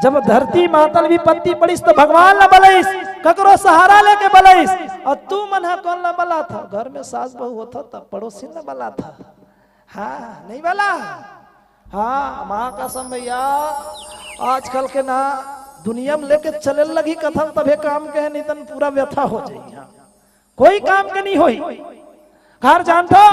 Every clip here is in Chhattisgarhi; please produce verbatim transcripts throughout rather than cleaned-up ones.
जब धरती मातल विपत्ति पड़िस, त भगवान ला बलइस, ककरो सहारा लेके बलइस। अउ तुमन ह कोन ला बलाथा? घर में सास बहू होथा, त पड़ोसी ला बलाथा। हाँ, नहीं बला? हाँ, माँ कसम भैया, आजकल के ना दुनिया में लेके चले लगी कथन, तभे काम के हे, नहीं तन पूरा व्यथा हो जाई। हाँ। कोई काम के नहीं होई। कार जानथो,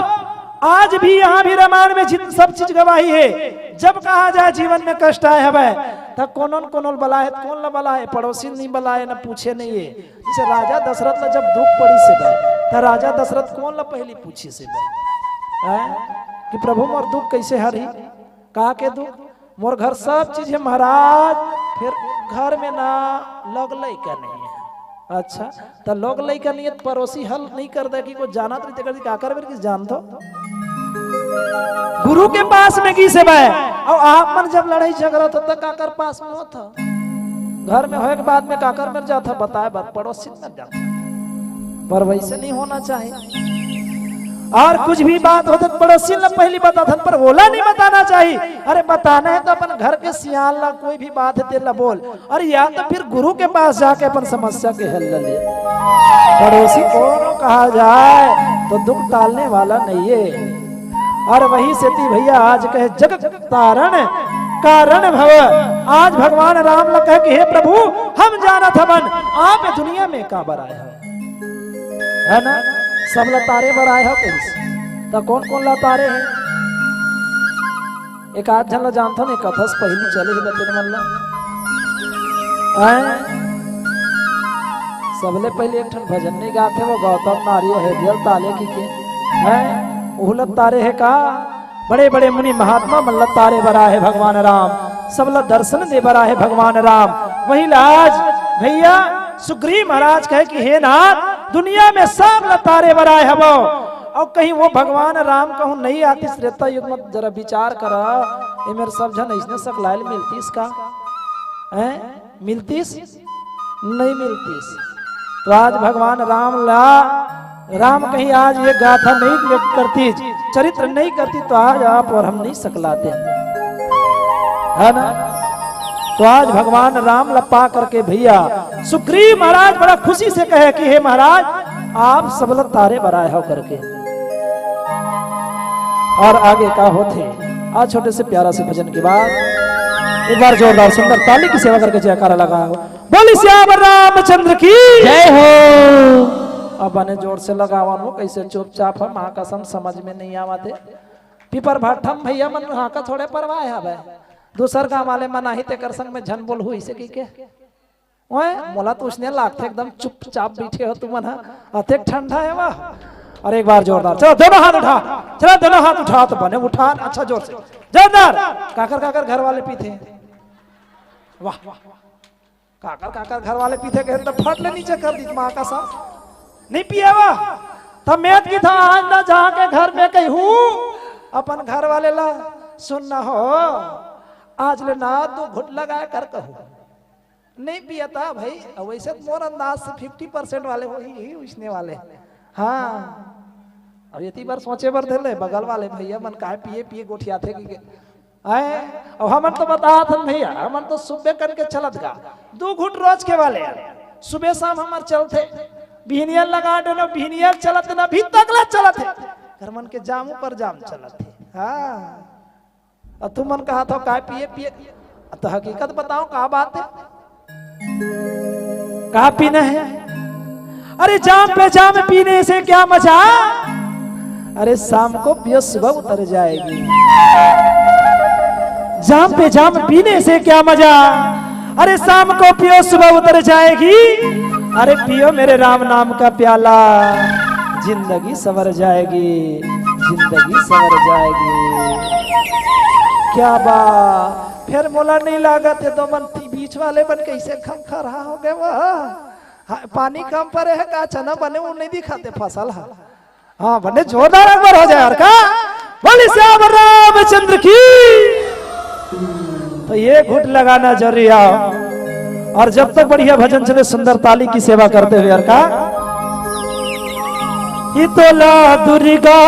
आज भी यहाँ भी रामायण में जित-, सब चीज गवाही हे। जब कहा जाए जीवन में कष्ट आए हवय, त कोनो न कोनो बलाए, कोन ला बलाए? पड़ोसी नहीं बलाए, न पूछे नहीं हे। जइसे राजा दशरथ ला जब दुख पड़िस हे, त राजा दशरथ कोन ला पहिली पूछिस हे? हैं? कि प्रभु मोर दुख कइसे हरही? का के दुख? मोर घर सब चीज हे महाराज, फेर घर में ना लोग लइका नहीं हे। अच्छा, त लोग लइका नहीं हे, त पड़ोसी हल नहीं कर दे कि कोई जानत रही, तेकर का करबे कि जानथो? गुरु के पास में गिस हे बे, अउ आप मन जब लड़ाई झगड़ा होथे, त काकर पास में होथा? घर में होए के बाद में काकर मेर जाथा बताए बर? पड़ोसी मेर जाथा। पर वैसे नहीं होना चाहिए। और कुछ भी बात होथे त पड़ोसी ला पहिली बताथन, पर ओला नहीं बताना चाहिए। अरे बताना हे त अपन घर के सियान ला, कोई भी बात हे तेला बोल, अरे या तो फिर गुरु के पास जाके अपन समस्या के हल ले। पड़ोसी कोनो कहा जाए त दुख टालने वाला नहीं हे। अउ वही सेती भैया आज कहे जग तारण कारण भव। आज भगवान राम ला कहे कि हे प्रभु, हम जानत हवन आप दुनिया में काबर आए हव, हे ना? सब ला तारे बर आए हव कहिस। त कोन कोन ला तारे हे? एक आध झन ला जानथन, एक कथा से पहिली चले हे बतेन मन ला। हैं? सबले पहिली एक ठन भजन नहीं गाथे, वो गौतम नारी अहेरियल ताले की के। हैं? उहू ला तारे हे का? बड़े बड़े मुनि महात्मा मन ला तारे बर आए हे भगवान राम, सब ला दर्शन दे बर आए हे भगवान राम। वही ला आज भैया सुग्रीव महाराज कहे कि हे नाथ, दुनिया में सब ला तारे बर आए हवो, अउ कहीं वो भगवान राम कहूँ नहीं आतिस त्रेता युग में, जरा विचार करा, ए मेर सब झन अइसने सकलाइल मिलतिस का? हैं? मिलतिस? नहीं मिलतिस। त आज भगवान राम ला, राम कहीं आज ये गाथा नहीं व्यक्त करतिस, चरित्र नहीं करतिस, त आज आप अउ हम नहीं सकलातेन, हे ना? त आज भगवान राम ला पा करके भैया सुग्रीव महाराज बड़ा खुशी से कहे कि हे महाराज, आप सब ला तारे बर आए हव करके। अउ आगे का होथे? आज छोटे से प्यारा से भजन के बाद एक बार जोरदार सुंदर ताली की सेवा करके जयकारा लगाओ। बोली सियावर रामचंद्र की जय हो। अब बने जोर से लगावन हो, कइसे चुपचाप हे, माँ कसम समझ में नहीं आवत हे। पीपर भाठम भैया मन हाँका थोड़े परवाए हवे, दूसर गाँव वाले मन आही तेकर संग में झन बोलहू अइसे कहिके। ओए, मोला तो उसने लागथे एकदम चुपचाप बइठे हो तुमन ह, अतेक ठंडा हे वाह। अउ एक बार जोरदार, चलो दोनों हाथ उठा, चलो दोनों हाथ उठा, त बने उठा, अच्छा जोर से, जोरदार। काकर काकर घर वाले पीथे? वाह, काकर काकर घर वाले पीथे कहे त फट ले नीचे कर दी माँ का सा। नहीं पिएवा? त मैं त कहिथंव आज ना जाके घर में कहूँ अपन घर वाले ला, सुन ना हो, आज ले ना दू घुट लगाए कर कहूँ। नहीं पियता भाई, अउ वइसे त मोर अंदाज से फिफ्टी परसेंट वाले होही, उसने वाले। हाँ, अउ एती बर सोचे बर धर ले, बगल वाले भैया मन काय पिए पिए गोठियाथे कि के। आए, अउ हमन तो बतात हन भैया, हमन तो सुबह करके चलत गा, दू घुट रोज के वाले, सुबह शाम हमर चलथे, बिहनिया लगा देनो, बिहनिया चलत ना, अभी तक ला चलत हे, घर मन के जाम ऊपर जाम चलत हे। हाँ, अउ तुमन कहत हो काय पिए पिए, त हकीकत बताओ का बात हे? का पीना है? अरे जाम पे जाम पीने से क्या मजा, अरे शाम को पियो सुबह उतर जाएगी। जाम पे जाम पीने से क्या मजा, अरे शाम को पियो सुबह उतर जाएगी। अरे पियो मेरे राम नाम का प्याला, जिंदगी संवर जाएगी, जिंदगी संवर जाएगी। क्या बात, फेर मोला नहीं लागत हे, दोमन बीच वाले मन कइसे खमखरहा हो गे वो। हाँ, पानी कम परे हे का, चना बने वो नहीं दिखाते फसल हा। हाँ, बने जोरदार एक बार हो जाए यार का। बोली सियावर रामचंद्र की। तो ये घुट लगाना जरूरी है। अउ जब तक बढ़िया भजन चले, सुंदर ताली की सेवा करते हुए यार का। ये तोला दुर्गा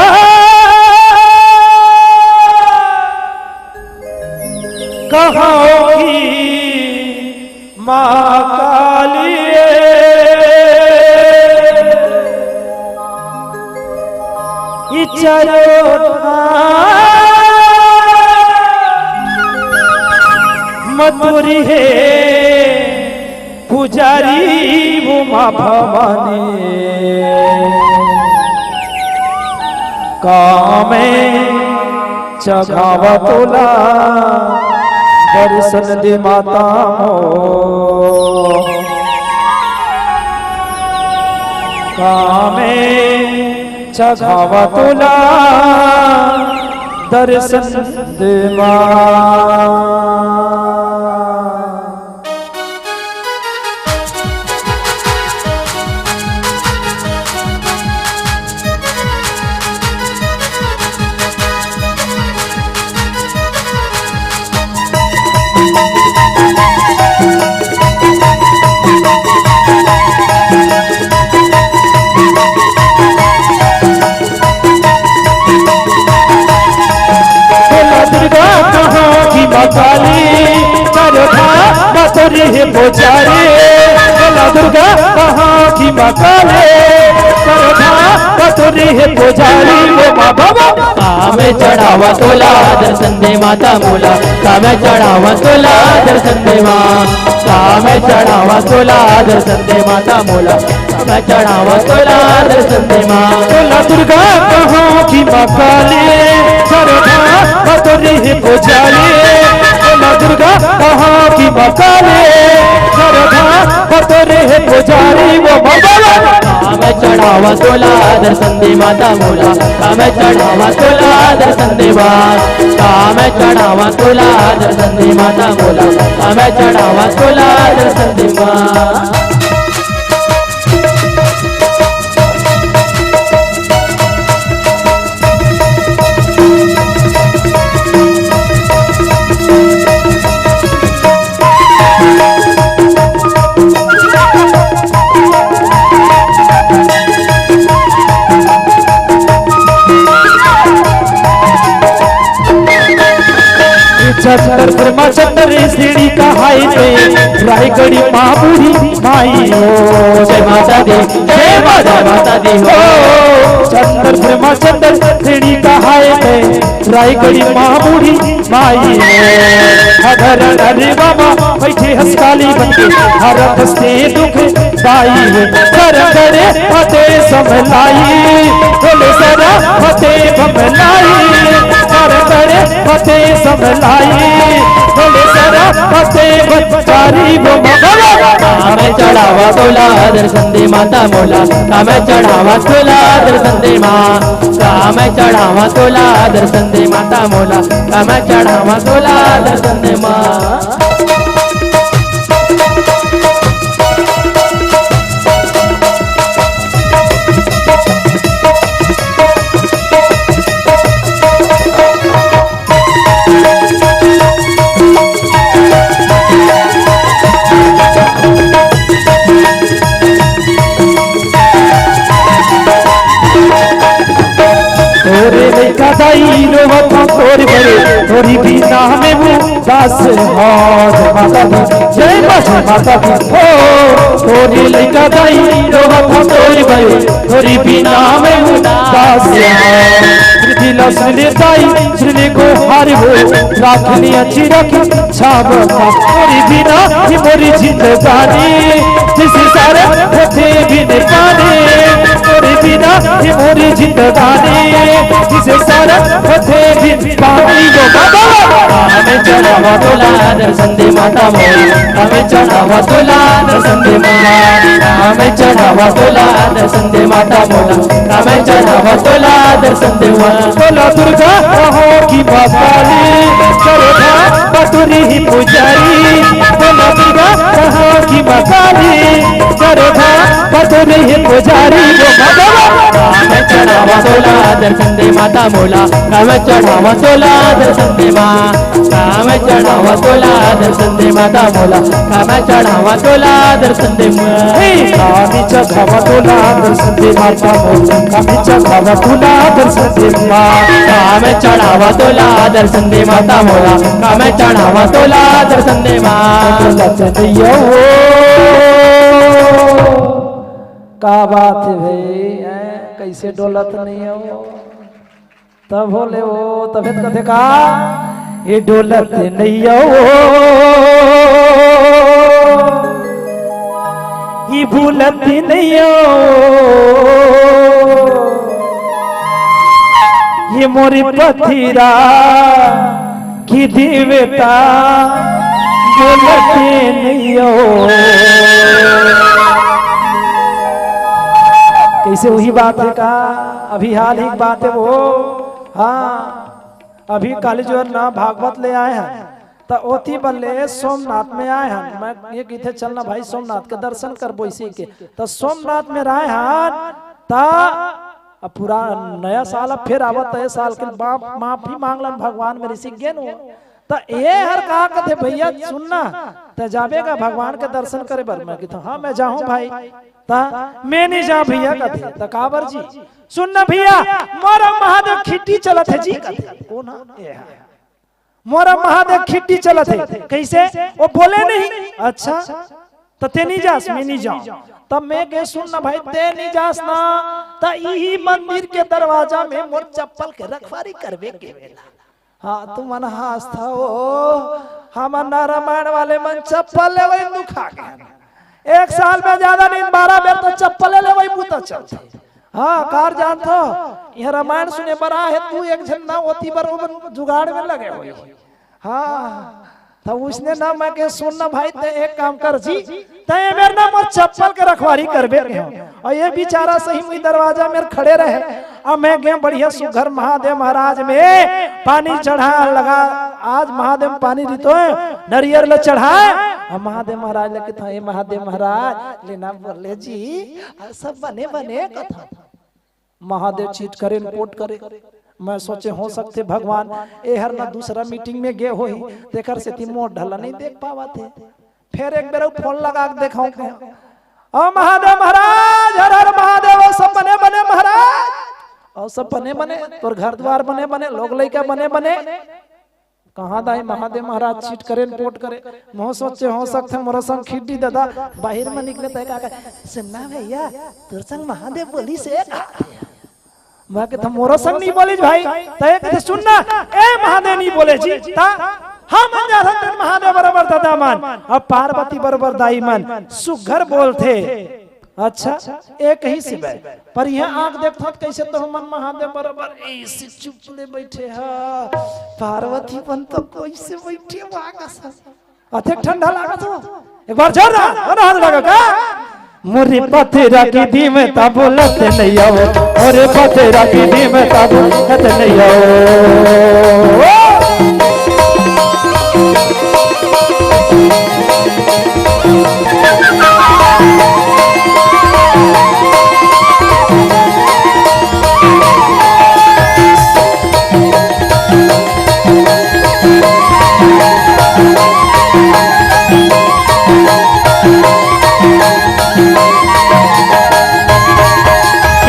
कहाँ होगी? माँ काली, ई चारों धाम म तोरी हे पुजारी उमा भवानी। कामे चघावा तोला दर्शन दे माता मोर। कामे चघावा तोला दर्शन दे माँ। बोला दुर्गा कहाँ की माँ काली, सरधा बतरी है पुजारी। बोला दुर्गा कहाँ की माँ काली, सरधा बतरी है पुजारी। वो माँ बाबा, कामे चढ़ावा तोला दर्शन दे माता मोला, कामे चढ़ावा तोला दर्शन दे माँ, कामे चढ़ावा तोला दर्शन दे माता मोला, मैं चढ़ावा तोला दर्शन दे माँ। बोला दुर्गा कहाँ की माँ काली, सरधा बतरी है पुजारी। बोला दुर्गा कहाँ की माँ काली, सरधा बतरी है पुजारी। वो माँ बोला, कामे चढ़ावा तोला दर्शन दे माता मोला, कामे चढ़ावा तोला दर्शन दे माँ, कामे चढ़ावा तोला दर्शन दे माता मोला, कामे चढ़ावा तोला दर्शन दे माँ। चंद्र ब्रह्मा चंद्र श्रेणी कहाय ते, रायगढ़ी माँ बूढ़ी माई हो। जय माता दी, जय माता, माता दी हो। चंद्र ब्रह्मा चंद्र श्रेणी कहाय ते, रायगढ़ी माँ बूढ़ी माई हो। अधर अरे बाबा बैठे हंस काली बनके, हरत से दुख दाई हो। कर करे फतेह समलाई, बोले सदा फतेह बमलाई। कर करे फतेह समलाई, बोले सदा फतेह बमलाई। कामे चढ़ावा तोला दर्शन दे माता मोला, कामे चढ़ावा तोला दर्शन दे माँ, कामे चढ़ावा तोला दर्शन दे माता मोला, कामे चढ़ावा तोला दर्शन दे माँ। तोरे लइका दाई रोवत हंव तोरे बरे, तोरी बिना में उदास हंव। जय माता दी, जय माता दी। ओ, तोरे लइका दाई रोवत हंव तोरे बरे, तोरी बिना में उदास हंव। प्रीति ला सुन ले दाई, सुन ले गोहार हो, राखनी अच्छी राखी छाव का। तोरी बिना ही मोरी जिंदगानी, जैसे सारा होथे बिन पानी। तोरी बिना ही मोरी जिंदगानी, जैसे सारा होथे बिन पानी। यो बाबा, कामे चढ़ावा तोला दर्शन दे माता मोला, कामे चढ़ावा तोला दर्शन दे माँ, कामे चढ़ावा तोला दर्शन दे माता मोला, कामे चढ़ावा तोला दर्शन दे माँ। बोला दुर्गा कहाँ की माँ काली, सरधा बतरी ही पुजारी। बोला दुर्गा कहाँ की माँ काली, सरधा बतरी ही पुजारी। यो बाबा, कामे चढ़ावा तोला दर्शन दे माता मोला, कामे चढ़ावा तोला दर्शन दे माँ, कामे चढ़ावा तोला दर्शन दे माता मोला, का मैं चढ़ावा तोला दर्शन दे माँ। हे, का मैं चढ़ावा तोला दर्शन दे माता मोला, का मैं चढ़ावा तोला दर्शन दे माँ। का मैं चढ़ावा तोला दर्शन दे माता मोला, का मैं चढ़ावा तोला दर्शन दे माँ। डोलत नइ हवँव। का बात हे भाई, हैं? कइसे डोलत नइ हवँव? तब होले वो, तभे त कथे का, ए डोलत नइ हवँव, ए बोलत नइ हवँव, ए मोर पथरा के देवता, बोलत नइ हवँव। कइसे उही बात हे का? अभी हाल ही के बात हे वो। हाँ, अभी काली जो हे ना भागवत ले आए हन, त ओती बर ले सोमनाथ में आए हन। मैं ये कहिथे, "चल ना भाई, सोमनाथ के दर्शन करबो इसी के।" त सोमनाथ में रहे हन, त अब पूरा नया साल अब फेर आवत हे, ए साल के माफ, माफी मांग लन भगवान में, ऋषि गेन हो। त ए हर का कथे, "भइया सुन ना, त जाबे का भगवान के दर्शन करे बर?" मैं कहिथँव, "हाँ, मैं जाहूँ भाई।" त, "मैं नइ जाँव भइया," कथे। त काबर जी? "सुन ना भइया, मोर महादेव खिट्टी चलत हे जी," कथे। कोन हा? ए हा। "मोर महादेव खिट्टी चलत हे।" कइसे? वो बोले नहीं। "अच्छा, त तें नइ जास?" "मैं नइ जाँव।" तब मैं कहेंव, "सुन ना भाई, तें नइ जास ना, त इही मंदिर के दरवाजा में मोर चप्पल के रखवारी करबे के बेला।" हाँ, तुमन हाँसथव, हमन ना रामायण वाले मन चप्पल लेवई दुखा गे हन। एक साल में जादा नहीं, बारह बेर तो चप्पले लेवई बुता चलथे। हाँ, काबर जानथव, इहाँ रामायण सुने बर आए हे, तू एक झन ना, ओती बर ओमन जुगाड़ में लगे होही। हाँ, त उसने ना मैं कहेंव, "सुन ना भाई, तें एक काम कर जी, तें ए मेर ना मोर चप्पल के रखवारी करबे," कहेंव। अउ ए बिचारा सही में दरवाजा मेर खड़े रहे। अब मैं गेंव बढ़िया सुघर महादेव महाराज में पानी चढ़ा लगा। आज महादेव पानी रितोय, नरियर ल चढ़ाए। अब महादेव महाराज ल कहिथँव, "ए महादेव महाराज, ले ना बोले जी, अउ सब बने बने कथा।" महादेव चिट करे न पोट करे। मैं सोचेंव हो सकथे भगवान ए हर ना दूसरा मीटिंग में गे होही, तेकर सेती मोर ढला नइ देख पावत हे। फेर एक बेर अउ फोन लगा के देखँव कहेंव, "ओ महादेव महाराज, हर हर महादेव, अउ सब बने बने महाराज, अउ सब बने बने, तोर घर दुवार बने बने, लोग लइका बने बने।" कहाँ दाई महादेव महाराज चिट करे न पोट करे। मैं सोचेंव हो सकथे मोर संग खिड्डी ददा बाहिर में निकले त का कहे, "सुन ना भइया, तोर संग महादेव बोलिस हे।" मैं कहिथँव, "मोर संग नइ बोलिस भाई।" त ए कहिथे, "सुन ना, ए महादेव नइ बोले जी।" त हमन जाथन तेन महादेव बरोबर ददा मन, अब पार्वती बरोबर दाई मन सुघर बोलथे। अच्छा, ए कहिस हे, पर इहाँ आके देखथँव त कइसे तो हमन महादेव बरोबर अइसे चुप ले बइठे हन। पार्वती मन तो कइसे बइठे हे, वाह कसम। अतेक ठंडा लागत हे। एक बार जोरदार, मन हाथ लगा का? मोर पथरा के देवता बोलत नइ हवँव, मोर पथरा के देवता बोलत नइ हवँव।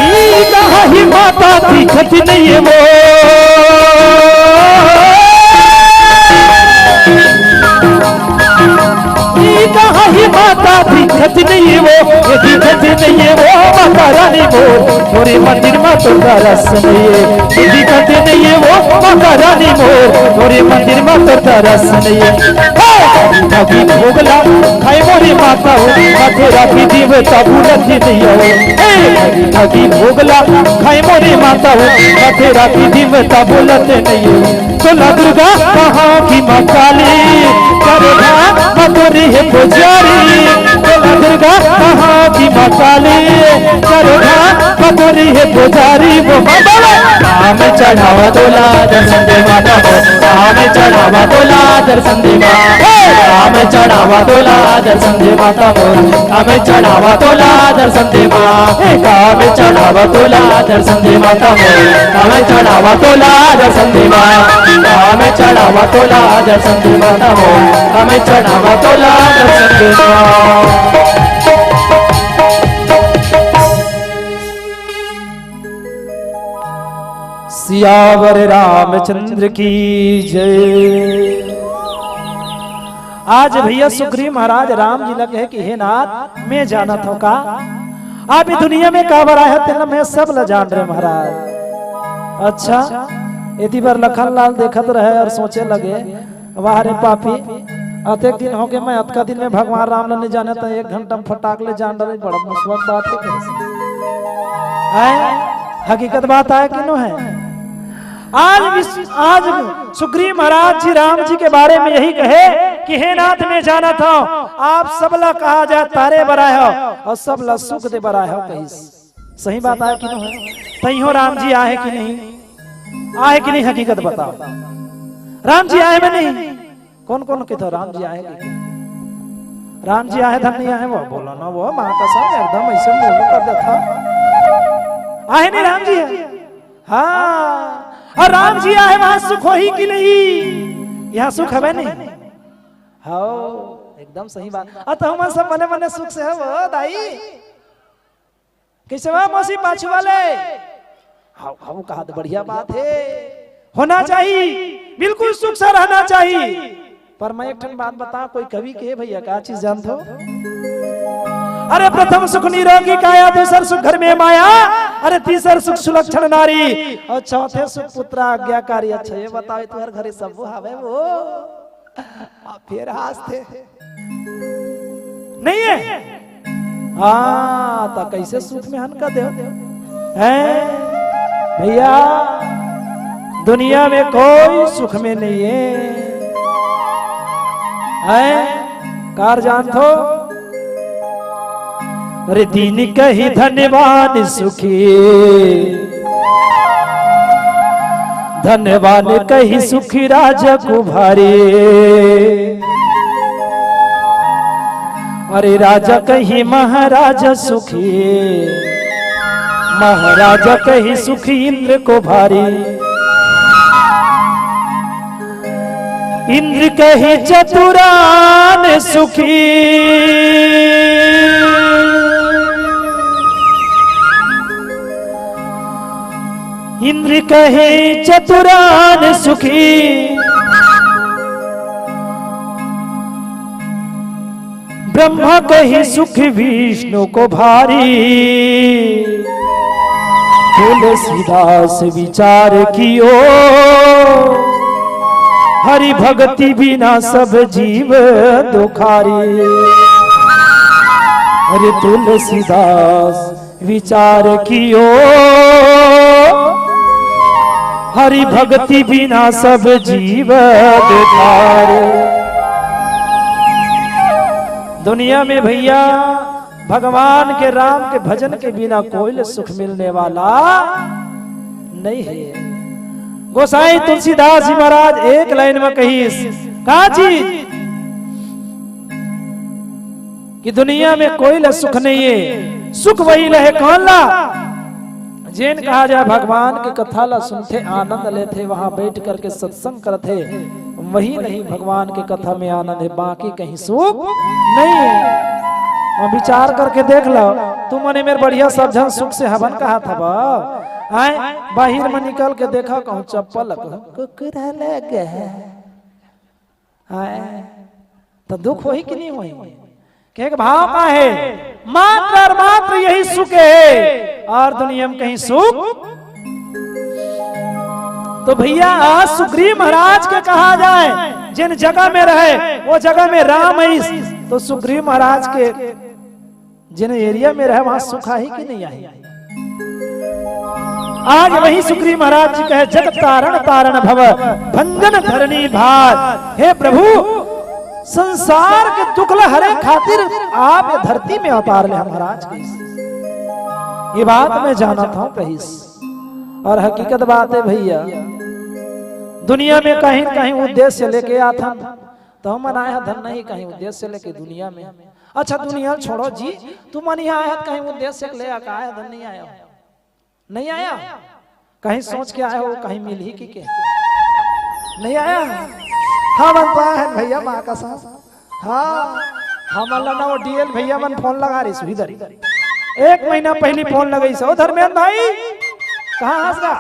ई कहाँ ही माता दिखत नइ हे वो। ई कहाँ ही माता दिखत नइ हे वो, ए दिखत नइ हे वो माता रानी मोर, मोरे मंदिर मा तोर दरस नइ हे। ए दिखत नइ हे वो माता रानी मोर, मोरे मंदिर मा तोर दरस नइ हे। हे, भागी भोगला खाए मोरे माता हो, मथुरा के देवता बोलत नइ हे। हे, भागी भोगला खाए मोरे माता हो, मथुरा के देवता बोलत नइ हे। तोला दुर्गा कहाँ की माँ काली, करधा मथुरी हे पुजारी। तोला दुर्गा कहाँ की माँ काली, करधा मथुरी हे पुजारी। वो माँ बोले, नाम चढ़ावा तोला दर्शन दे माता हो, नाम चढ़ावा तोला दर्शन दे माँ। हे, नाम चढ़ावा तोला दर्शन दे माता मोर, कामे चढ़ावा तोला दर्शन दे माँ। हे कामे चढ़ावा तोला दर्शन दे माता मोर, कामे चढ़ावा तोला दर्शन दे माँ। कामे चढ़ावा तोला दर्शन दे माता मोर, कामे चढ़ावा तोला दर्शन दे माँ। सियावर रामचंद्र की जय। आज भैया सुग्रीव महाराज राम जी ला कहे कि हे नाथ, मैं जानत हूँ का, आप ये दुनिया में काबर आए हो, तेला मैं सब ला जान रहे महाराज। अच्छा, एती बर लखन लाल देखत रहे और सोचे लगे, वाह रे पापी, अतेक दिन होगे, मैं अतका दिन में भगवान राम ला नहीं जाने, त एक घंटा में फटाक ले जान रहे, बड़ा मुसीबत बात है। हैं? हकीकत बात आय कि नो है? आज विश्व, आज सुग्रीव महाराज जी राम जी के बारे में यही कहे कि हे नाथ, मैं जानत हूँ, आप सब ला कहा जाए तारे बर आए हो और सब ला सुख दे बर आए हो कहिस। सही बात आय कि नो है? तइहो राम जी आहे कि नहीं? आहे कि नहीं, हकीकत बताओ। राम जी आहे में नहीं? कौन कौन कहिथे राम जी आहे कि? राम जी आहे धन नहीं आहे, वो बोला ना, वो माँ कसम एकदम ऐसे मुंह कर देता। आहे नहीं राम जी आहे? हाँ। और राम जी आहे, वहाँ सुख होही कि नहीं? यहाँ सुख हवे नहीं? हाँ, एकदम सही बात। अ, तो हम सब बने बने सुख से है वो दाई। कइसे बा मौसी पाछू वाले? हाँ, हाँ, कहा तो बढ़िया बात है, होना चाहिए, बिल्कुल सुख से रहना चाहिए। पर मैं एक ठन बात बताऊं, कोई कवि कहे भैया का चीज जानत हो? अरे प्रथम सुख निरोगी काया, दूसर सुख घर में माया, अरे तीसर सुख सुलक्षण नारी, और चौथे सुख पुत्र आज्ञाकारी। अच्छा ये बताओ, तुम्हारे घरे सब हवे वो? आप फिर हंसते नहीं है? हाँ, तो कैसे सुख में हन का दे हैं भैया? दुनिया में कोई सुख में नहीं है, हैं? कार जानत हो? अरे दीन कही धनवान सुखी, धनवान कही सुखी राज कुभारी। अरे राजा कही महाराज सुखी, महाराज कही सुखी इंद्र को भारी। इंद्र कही चतुरान सुखी, इंद्र कहे चतुरान सुखी, ब्रह्मा कहे सुख विष्णु को भारी। तुलसीदास विचार कियो, हरि भक्ति बिना सब जीव दुखारी। अरे तुलसीदास विचार कियो, हरि भक्ति बिना सब जीव बेकार। दुनिया में भैया भगवान के, राम के भजन के बिना कोई ले सुख मिलने वाला नहीं है। गोसाई तुलसीदास जी महाराज एक लाइन में कहिस, का जी? कि दुनिया में कोई ला सुख नहीं है, सुख वही लहे कौन ला? जेन कहा जाए भगवान के कथा ला सुनथे, आनंद लेथे, वहां बैठ करके सत्संग करथे, वही नहीं भगवान के कथा में आनंद है, बाकी कहीं सुख नहीं है। हम विचार करके देख लो, तुम मने मेर बढ़िया सब झन सुख से हवन कहा था बा? आए बाहिर में निकल के देखा, कहूँ चप्पल कहूँ कुकुर लगे है। हाय, तो दुख होही कि नहीं होही? कहे के भाव का है, मात्र और मात्र यही सुख है और दुनिया में कहीं सुख। तो भैया, आज सुग्रीव महाराज के कहा जाए, जिन जगह में रहे, वो जगह में राम आइस, तो सुग्रीव महाराज के जिन एरिया में रहे, वहां सुख आही कि नहीं आही? आज वही सुग्रीव महाराज जी कहे, "जग तारण तारण भव भंजन धरणी भार।" हे प्रभु, संसार के दुख ल हरे खातिर आप ये धरती में अवतार ले महाराज के। ये बात मैं जानत हूँ कहिस, और हकीकत बात है भैया, दुनिया में कहीं न कहीं उद्देश्य लेके आथन। तो मन आए ह धन नहीं कहीं उद्देश्य लेके दुनिया में। अच्छा, दुनिया छोड़ो जी, तुमन यहाँ आए ह कहीं उद्देश्य ले आके आए ह धन नहीं आया हो? नहीं आया? कहीं सोच के आए हो, कहीं मिलही कि के? नहीं आया? हमन तो आए हन भैया, माँ कसम। हाँ, हमन ला ना वो डीएल भैया मन फोन लगा रहिस उही दरी। एक महीना पहली फोन लगाइस, "ओ धर्मेंद्र भाई, कहाँ हस गा?"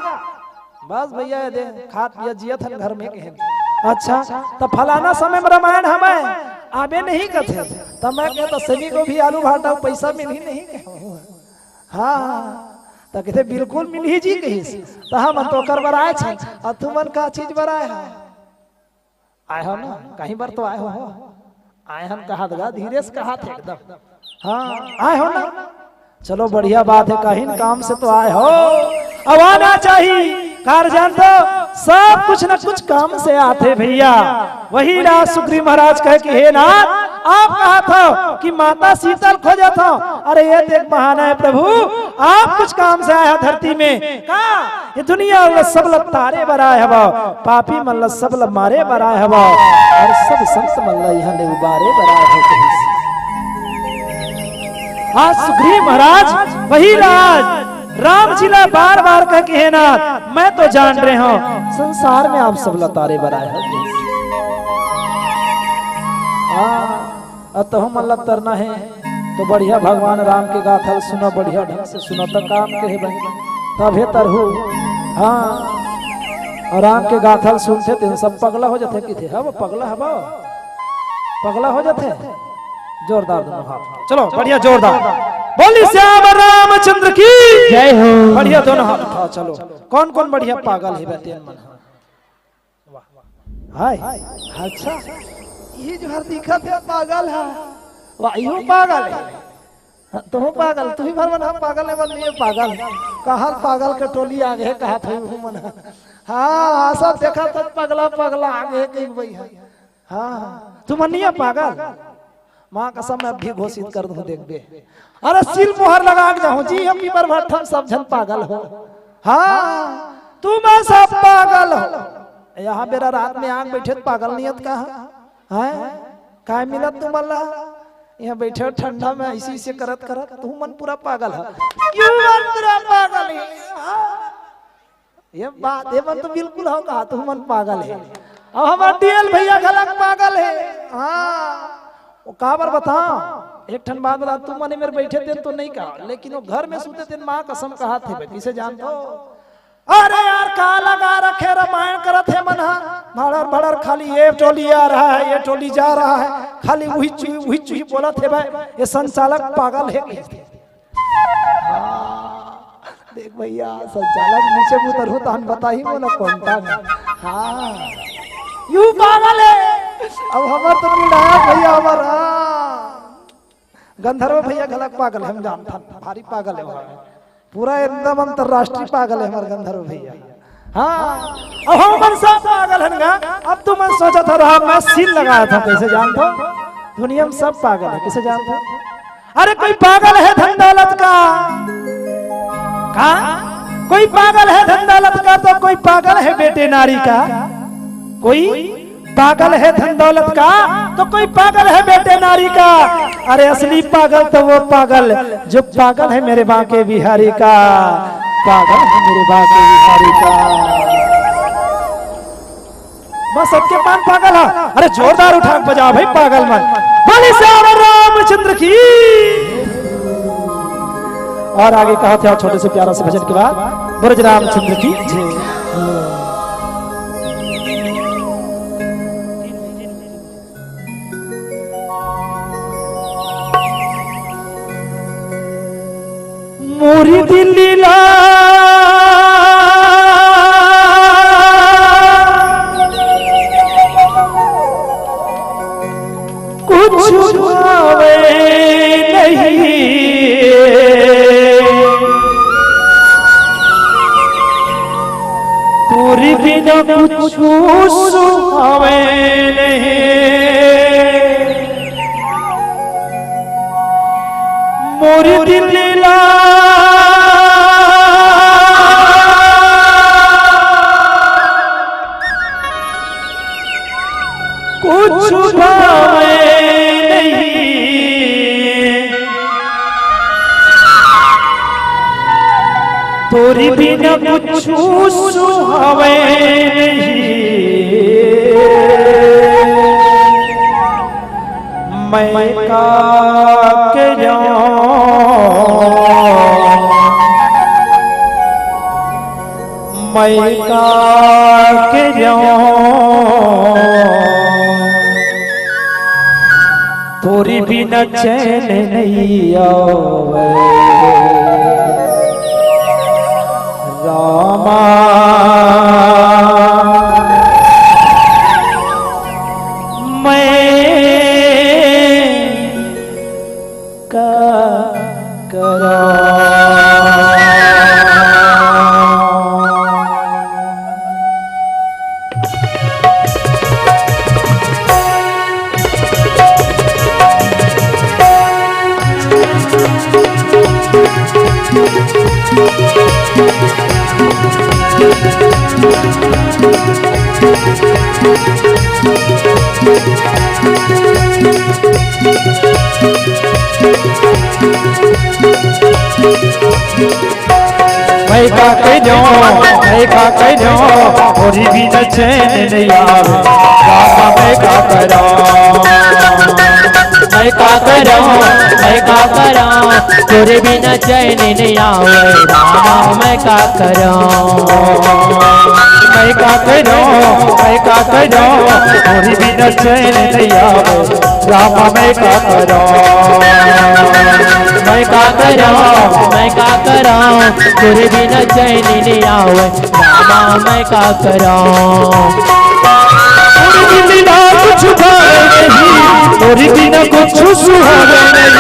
"बस भैया, ये दे, खात पियत जियत हन घर में," कहेन। "अच्छा, त फलाना समय में रामायण हवय, आबे नहीं कथे।" त मैं कहे, "त सनी को भी आलू भाटा पैसा मिलही नहीं?" कहे। हाँ, त कथे, "बिल्कुल मिलही जी," कहिस। त हमन तो ओकर बर आए छन, अउ तुमन का चीज बर आए हव? आए हो ना, कहीं बर तो आए हो। आए हन कहा दगा, धीरे से कहा थे एकदम। हाँ, आए हो ना। चलो, बढ़िया बात है, कहीं न काम से तो आए हो। अब आना चाहिए, कार जान दो, सब कुछ न कुछ काम से आथे भैया। वही राज सुग्रीव महाराज कहे कि हे नाथ, आप कहा था कि माता सीता ल खोजत हो, अरे ये तो एक बहाना है प्रभु, आप कुछ काम से आए हो धरती में का? ये दुनिया ल सब ल तारे बर आए हवव, पापी मन ल सब ल मारे बर आए हवव, अउ सब संत मन ल इहाँ ले उबारे बर आए हवव कहिस। आज सुग्रीव महाराज वही राज राम जी ला बार बार कह के, "हे नाथ, मैं तो जान रहे हूँ संसार में आप सब ल तारे बर आए हवव।" हाँ, अउ तहु मन ल तरना हे तो बढ़िया भगवान राम के गाथा ल सुनो, बढ़िया ढंग से सुनो, त काम के हे भाई, तभे तरहू। हाँ, अउ राम के गाथा ल सुनथे तेन सब पगला हो जाथे, किथे, "हव पगला हव, पगला हो जाथे।" जोरदार दोनों हाथ, चलो बढ़िया जोरदार। बोली श्याम रामचंद्र की जय हो। बढ़िया दोनों हाथ उठाओ, चलो। कौन कौन बढ़िया पागल हे बे तेन मन? हाय, अच्छा, ये जो हर दिखत हे पागल हे, वाह, इहू पागल हे। हाँ, तुहूँ पागल, तुही भर मन ह पागल हे, मन ये पागल। कहाँ पागल के टोली आ गे, कहा थे हूँ मन। हाँ, हाँ, सब देखा तो पगला, पगला आ गे कहीं भाई है। हाँ, हाँ, तुमन नहीं हे पागल। माँ कसम, मैं अभी घोषित कर दूँ, देखबे। अरे सील मोहर लगा के जाहूँ जी, हम पीपर भट्ठम सब झन पागल हो। हाँ, तुमन सब पागल हो। यहाँ बेरा रात में आग बैठे त पागल नियत का? हैं? काय मिलत तुमन ला? यहाँ बैठे हो ठंडा में ऐसे ऐसे करत करत, तुमन पूरा पागल हो। क्यों मन पूरा पागल हे? हाँ। ये बात, ये मन तो बिल्कुल हो कहा, तुमन पागल हे। अब हमर डीएल भैया घलक पागल हे। हाँ, वो काबर बता, एक ठन बात बता, तुमन मेर बैठे तेन तो नहीं कहा, लेकिन वो घर में सुते तेन माँ कसम कहा थे भाई, किसे जानत हो? अरे यार, का लगा रखे रामायण करत हे मन हा, भड़र भड़र खाली ये टोली आ रहा है, ये टोली जा रहा है, खाली वही चुही, वही चुही बोलत हे भाई, ये संचालक पागल हे। हाँ, देख भैया, संचालक नीचे उतरहू तहन बताही मोला कोंटा में। हाँ, यू पागल हे। अब हमर तो विधायक भैया हमर, हाँ। गंधर्व भैया घलक पागल हे, हम जानथन, भारी पागल हे वो। पूरा एकदम अंतर्राष्ट्रीय पागल हे हमर गंधर्व भैया। हाँ, अब हमन सब पागल हन गा। अब तुमन सोचत हो रहा, मैं सील लगाया था, कैसे जानत हो? दुनिया में सब पागल हे, किसे जानत हो? अरे कोई पागल हे धन दौलत का? का? कोई पागल हे धन दौलत का, तो कोई पागल हे बेटे नारी का? कोई पागल हे धन दौलत का, तो कोई पागल हे बेटे नारी का। अरे असली पागल तो वो पागल जो पागल हे मेरे बांके बिहारी का, पागल हे मेरे बांके बिहारी का। बस सबके पान पागल हे। अरे जोरदार उठा के बजाओ भाई पागल मन। बोली श्याम रामचंद्र की। और आगे कहा थे छोटे से प्यारा से भजन के बाद, ब्रज रामचंद्र की जय। मोरी दिल ला कुछ भावे नहीं, तोरी बिना कुछ सुहावे नहीं। मोरी दिल ला कुछ तोरी बिना कुछु सुहावे नहीं, मैं का करौं, मैं का करौं। तोरी बिना चैन नइ आवय रामा, मैं का करौं। मैं का करौं, मैं का करौं, तोरी बिना चैन नइ आवय रामा, मैं का करौं। मैं का करौं, मैं का करौं, तोरे बिना चैन नइ आवय रामा, मैं का करौं। मैं का करौं, मैं का करौं, तोरे बिना चैन नइ आवय रामा, मैं का करौं। मैं का करौं, मैं का करौं, तोरे बिना चैन नइ आवय रामा, मैं का करौं। मोर दिल ला कुछु भावे नहीं, तोरी बिना कुछु सुहावे नहीं।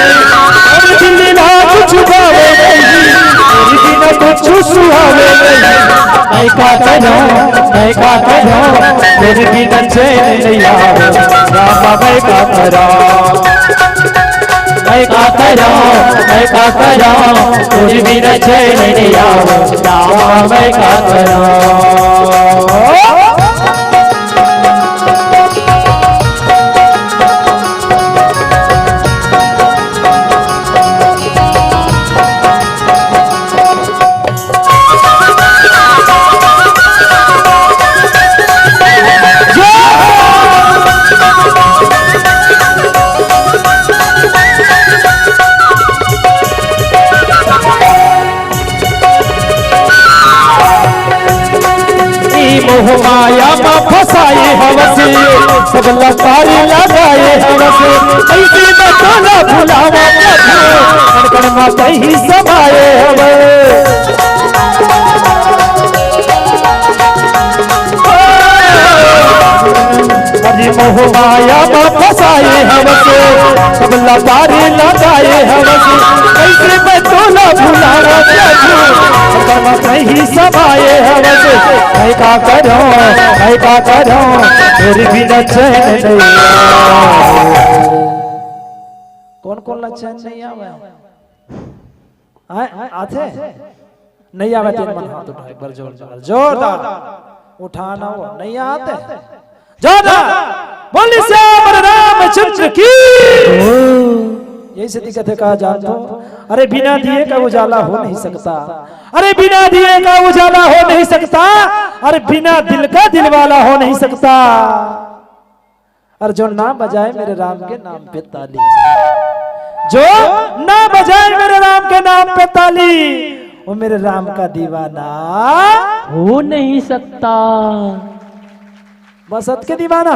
मोर दिल ला कुछु भावे नहीं, तोरी बिना कुछु सुहावे नहीं। मैं का करौं, मैं का करौं, तोरी बिना चैन नइ आवय रामा, मैं का करौं। मैं का करौं, मैं का करौं, तोरी बिना चैन नइ आवय रामा, मैं का करौं। ए मोह माया म फसाए हवस, सब ला पारी लगाए हवस। अइसे म तोला भुलावं प्रभु, कण कण म तहीं समाए हवस। अरे मोह माया म फसाए हवस, सब ला पारी लगाए हवस। कइसे मैं तोला भुलावं प्रभु, कण कण म तहीं समाए हवस। मैं का करौं, मैं का करौं, तोरे बिना चैन नइ आवय। कोन कोन ला चैन नइ आवय? आय, आथे? नइ आवय तेन मन हाथ उठा एक बार जोरदार, जोरदार। उठाना हो, नइ आथे? जोरदार। बोलिए सियावर रामचंद्र की। यही से दिक्कत हे का जानथो? अरे बिना दिए का उजाला हो नहीं सकता, अरे बिना दिए का उजाला हो नहीं सकता, अरे बिना दिल का दिलवाला हो नहीं सकता। और जो ना बजाए मेरे राम के नाम पे ताली, जो ना बजाए मेरे राम के नाम पे ताली, वो मेरे राम का दीवाना हो नहीं सकता। बस अतके दीवाना।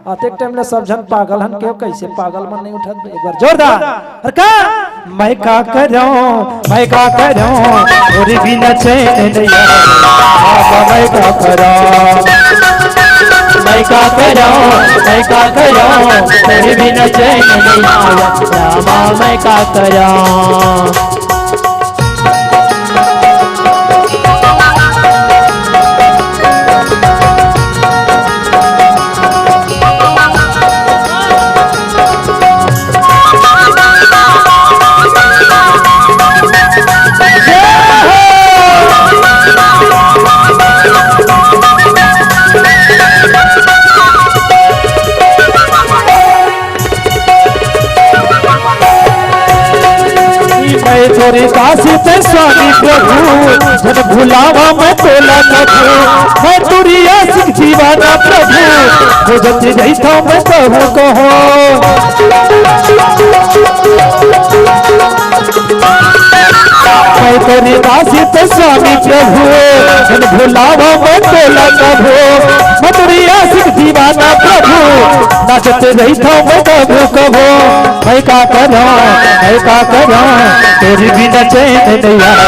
अतेक टाइम ले सब झन पागल हन, केव कइसे पागल मन नइ उठत? एक बार जोरदार। अरे का? मैं का करौं, मैं का करौं, तोरे बिना चैन नइ आवय। बाबा मैं का करौं, मैं का करौं, मैं का करौं, तोरे बिना चैन नइ आवय। रामा मैं का करौं। रे दास ते स्वामी प्रभु, झन भुलावा मैं तोला कभू। मैं तोरी आशिक दीवाना प्रभु, खोजत रहिथंव मैं कहूँ कहूँ। मैं तोरी दास ते स्वामी प्रभु, झन भुलावा मैं तोला कभू। मैं तोरी आशिक दीवाना प्रभु, नाचत रहिथंव मैं कभू कभू। मैं का करंव, मैं का करंव, तोरी बिना चैन नइ आवय।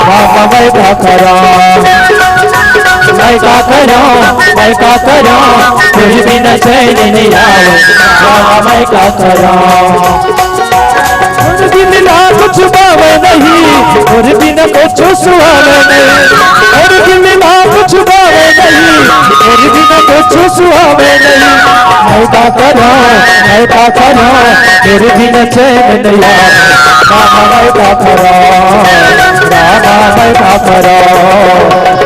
राम मैं का करंव, मैं का करंव, मैं का करंव, तोरी बिना चैन नइ आवय। राम मैं का करंव। मोर दिल ला कुछ भावय नहीं, तोर बिना कुछ सुहावय नहीं। मोर दिल ला कुछ भावय नहीं, तोर बिना कुछ सुहावय नहीं। मैं का करंव, मैं का करंव, तोर बिना चैन नइ आवय। राम मैं का करंव, राम मैं का करंव,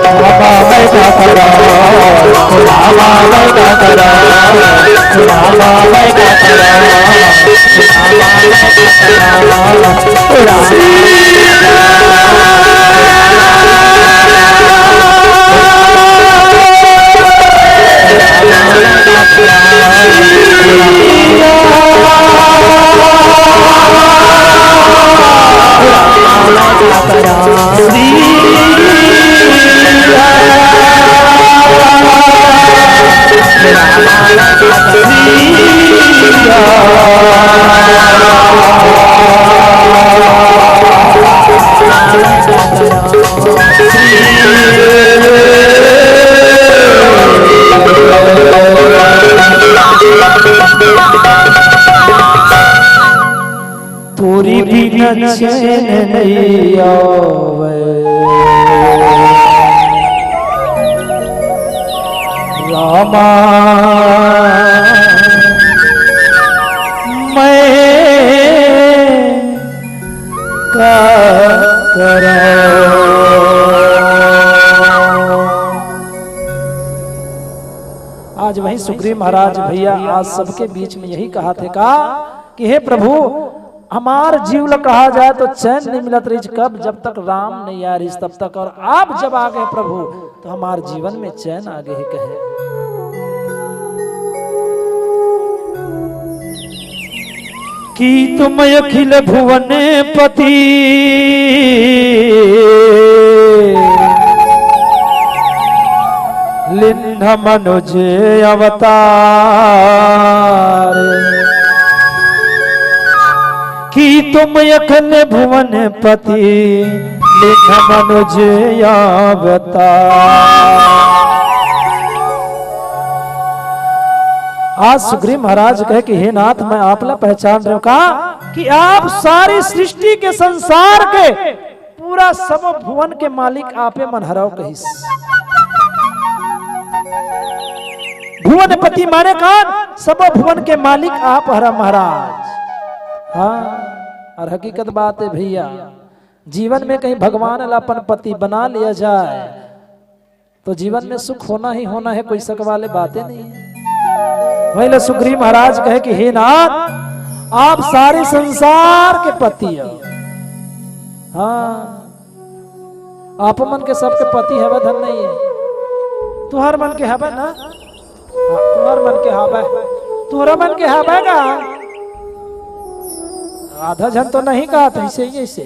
राम मैं का करंव, राम मैं का करंव, राम मैं का करंव। तोरी बिना चैन नइ आवय। रामा, मैं का करंव। आज वही सुग्रीव महाराज भैया आज सबके बीच में यही कहाथे का कि हे प्रभु, हमार जीव ल कहा जाए तो चैन नइ मिलत रहिस, कब, जब तक राम नइ आय रहिस तब तक, अउ आप जब आ गए प्रभु तो हमार जीवन में चैन आ गे हे कहे। कि तुम अखिल भुवन पति लीन्ह मनुज अवतार। कि तुम अखिल भुवन पति लीन्ह मनुज अवतार। आज सुग्रीव महाराज कहे कि हे नाथ, मैं आप ला पहचान रहे हंव का कि आप सारी सृष्टि के, संसार के, पूरा सबो भुवन के मालिक आपे मन हरव कहिस। भुवन पति माने कौन? सबो भुवन के मालिक आप हरा महाराज। हाँ, अउ हकीकत बात हे भैया, जीवन में कहीं भगवान ला अपन पति बना लिया जाए तो जीवन में सुख होना ही होना हे, कोई शक वाले बाते नहीं हे। वही ला सुग्रीव महाराज कहे कि हे नाथ, आप सारे संसार के पति हो। हाँ, आप मन के सबके पति हवय धन नहीं हे। तुहर मन के हवय ना? हाँ, तुहर मन के हवय। तुहरा मन के हवय का? आधा झन तो नहीं कहत, ऐसे ही ऐसे।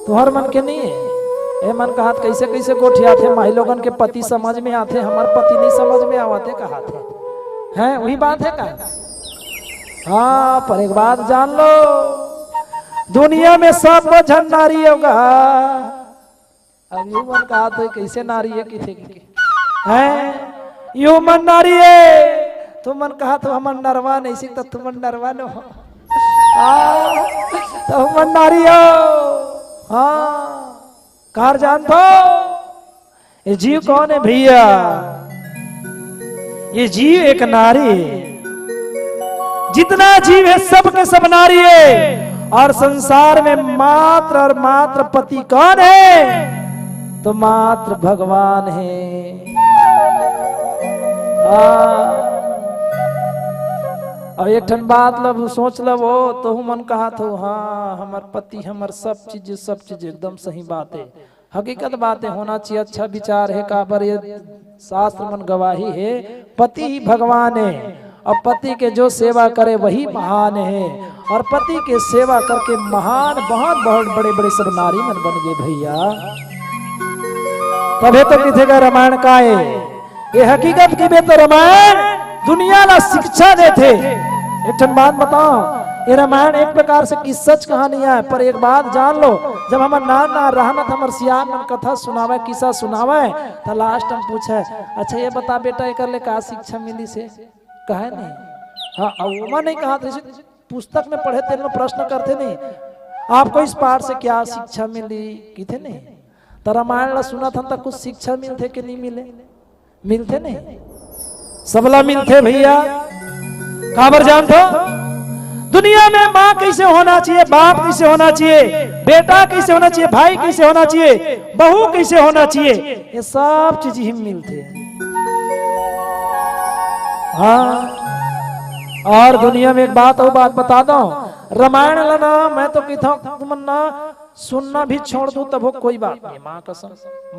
तुहर मन के नहीं हे। ए मन कहत, कैसे कैसे गोठियाथे, माई लोगन के पति समझ में आथे, हमर पति नहीं समझ में आवत हे कहत हे। हैं, वही बात हे का? हाँ, पर एक बात जान लो, दुनिया में सब झन नारी होगा। अब यू मन कहत हे, कैसे नारी हे, किथे के? हैं? यू मन नारी हे। तुमन कहत हो, हमन नरवा नहीं, सिक तो तुमन नरवा न हो। हाँ, तो हमन नारी हो। हाँ, कार जानत हो? ये जीव कौन हे भैया? ये जीव एक नारी हे। जितना जीव हे, सब के सब नारी हे। अउ संसार में मात्र अउ मात्र पति कौन हे? तो मात्र भगवान हे। हाँ। अब एक ठन बात ला सोच लव, तुहू मन कहत हो, हाँ, हमर पति, हमर सब चीज, सब चीज एकदम सही बात हे। हकीकत बात हे, होना चाहिए, अच्छा विचार हे। काबर ये शास्त्र मन गवाही हे, पति ही भगवान हे, और पति के जो सेवा करे वही महान हे, और पति के सेवा करके महान, बहुत, बहुत बड़े, बड़े सब नारी मन बन गे भैया। तभे तो किथे का रामायण का हे, ये हकीकत की बे तो रामायण दुनिया ला शिक्षा देथे। एक ठन बात बताओ, ये रामायण एक प्रकार से किस्सा कहानी हे, पर एक बात जान लो, जब हमर नान नान रहन त हमर सियान मन कथा सुनावे, किस्सा सुनावे, त लास्ट में पूछे, "अच्छा ये बता बेटा, एकर ले का शिक्षा मिलिस हे?" कहे नहीं। हाँ, अब ओमा नहीं कहा था, पुस्तक में पढ़े तेन में प्रश्न करथे नहीं, "आपको इस पाठ से क्या शिक्षा मिली?" किथे नहीं। त रामायण ला सुनत हन त कुछ शिक्षा मिलथे कि नहीं मिले? मिलथे नहीं? सबला मिलथे भैया। काबर जानथो? दुनिया में माँ कैसे होना चाहिए, बाप कैसे होना चाहिए, बेटा कैसे होना चाहिए, भाई कैसे होना चाहिए, बहू कैसे होना चाहिए, ये सब चीज ही मिलथे। हाँ, और दुनिया में एक बात और बात बता दो, रामायण ला ना, मैं तो कहता हूँ तुमन ना सुनना भी छोड़ दो, तब हो कोई बात नहीं, माँ कसम,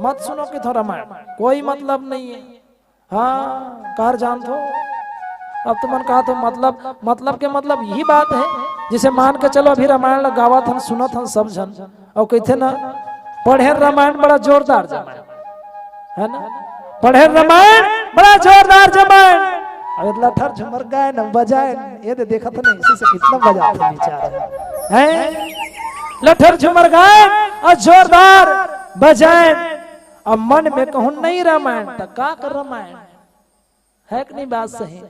मत सुनो कि थोड़ा रामायण, कोई मतलब नहीं है। हाँ, कार जान थो, अब तुमन कहा तो मतलब, मतलब के मतलब यही बात है, जैसे मान के चलो अभी रामायण ला गावत हन, सुनत हन सब झन, और कहते ना, "पढ़े रामायण बड़ा जोरदार जमाए।" है ना? "पढ़े रामायण बड़ा जोरदार जमाए।" अब लठर झुमर गाए न बजाए, ये दे देखत नहीं, इसी से कितना बजाते बेचारे। हैं? लठर झुमर गाए और जोरदार बजाए। अब मन में कहूँ नहीं रामायण, त का कर रामायण? है कि नहीं बात सही?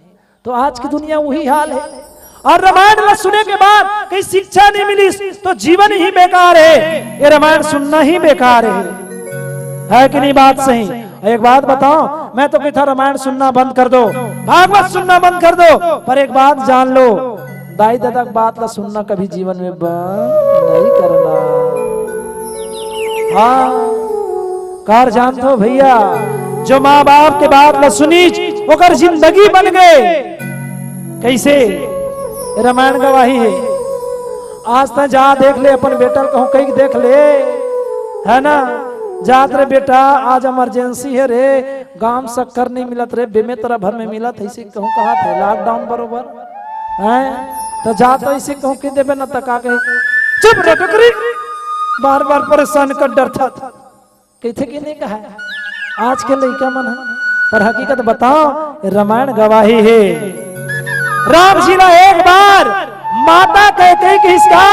तो आज की दुनिया वही हाल है। और रामायण ला सुने के बाद कहीं शिक्षा नहीं मिली तो जीवन ही बेकार है, ये रामायण सुनना ही बेकार है। है कि नहीं बात सही? एक बात बताओ, मैं तो कहता रामायण सुनना बंद कर दो, भागवत सुनना बंद कर दो, पर एक बात जान लो, दाई ददा के बात ला सुनना कभी जीवन में बंद नहीं करना। हाँ, कार जानथो भैया, जो माँ बाप के बात ला सुनीच, ओकर जिंदगी बन गए। कैसे? रामायण गवाही है। आज त जा देख ले अपन बेटा ल, कहूँ कही देख ले, है ना? जात रे बेटा, आज इमरजेंसी है रे, गांव शक्कर नहीं मिलत रे, बेमेतरा भर में मिलत है, इसे कहूँ कहा थे लॉकडाउन बरोबर, हैं? तो जा तो इसे कहूँ कि देबे न, त का कहे, "चुप रे डकरी, बार बार परेशान कर डरथस।" कहिथे कि नहीं कहा? आज के लइका मन ह, पर हकीकत बताओ, रामायण गवाही है। राम जी ला एक बार माता कैकेयी कहिस का,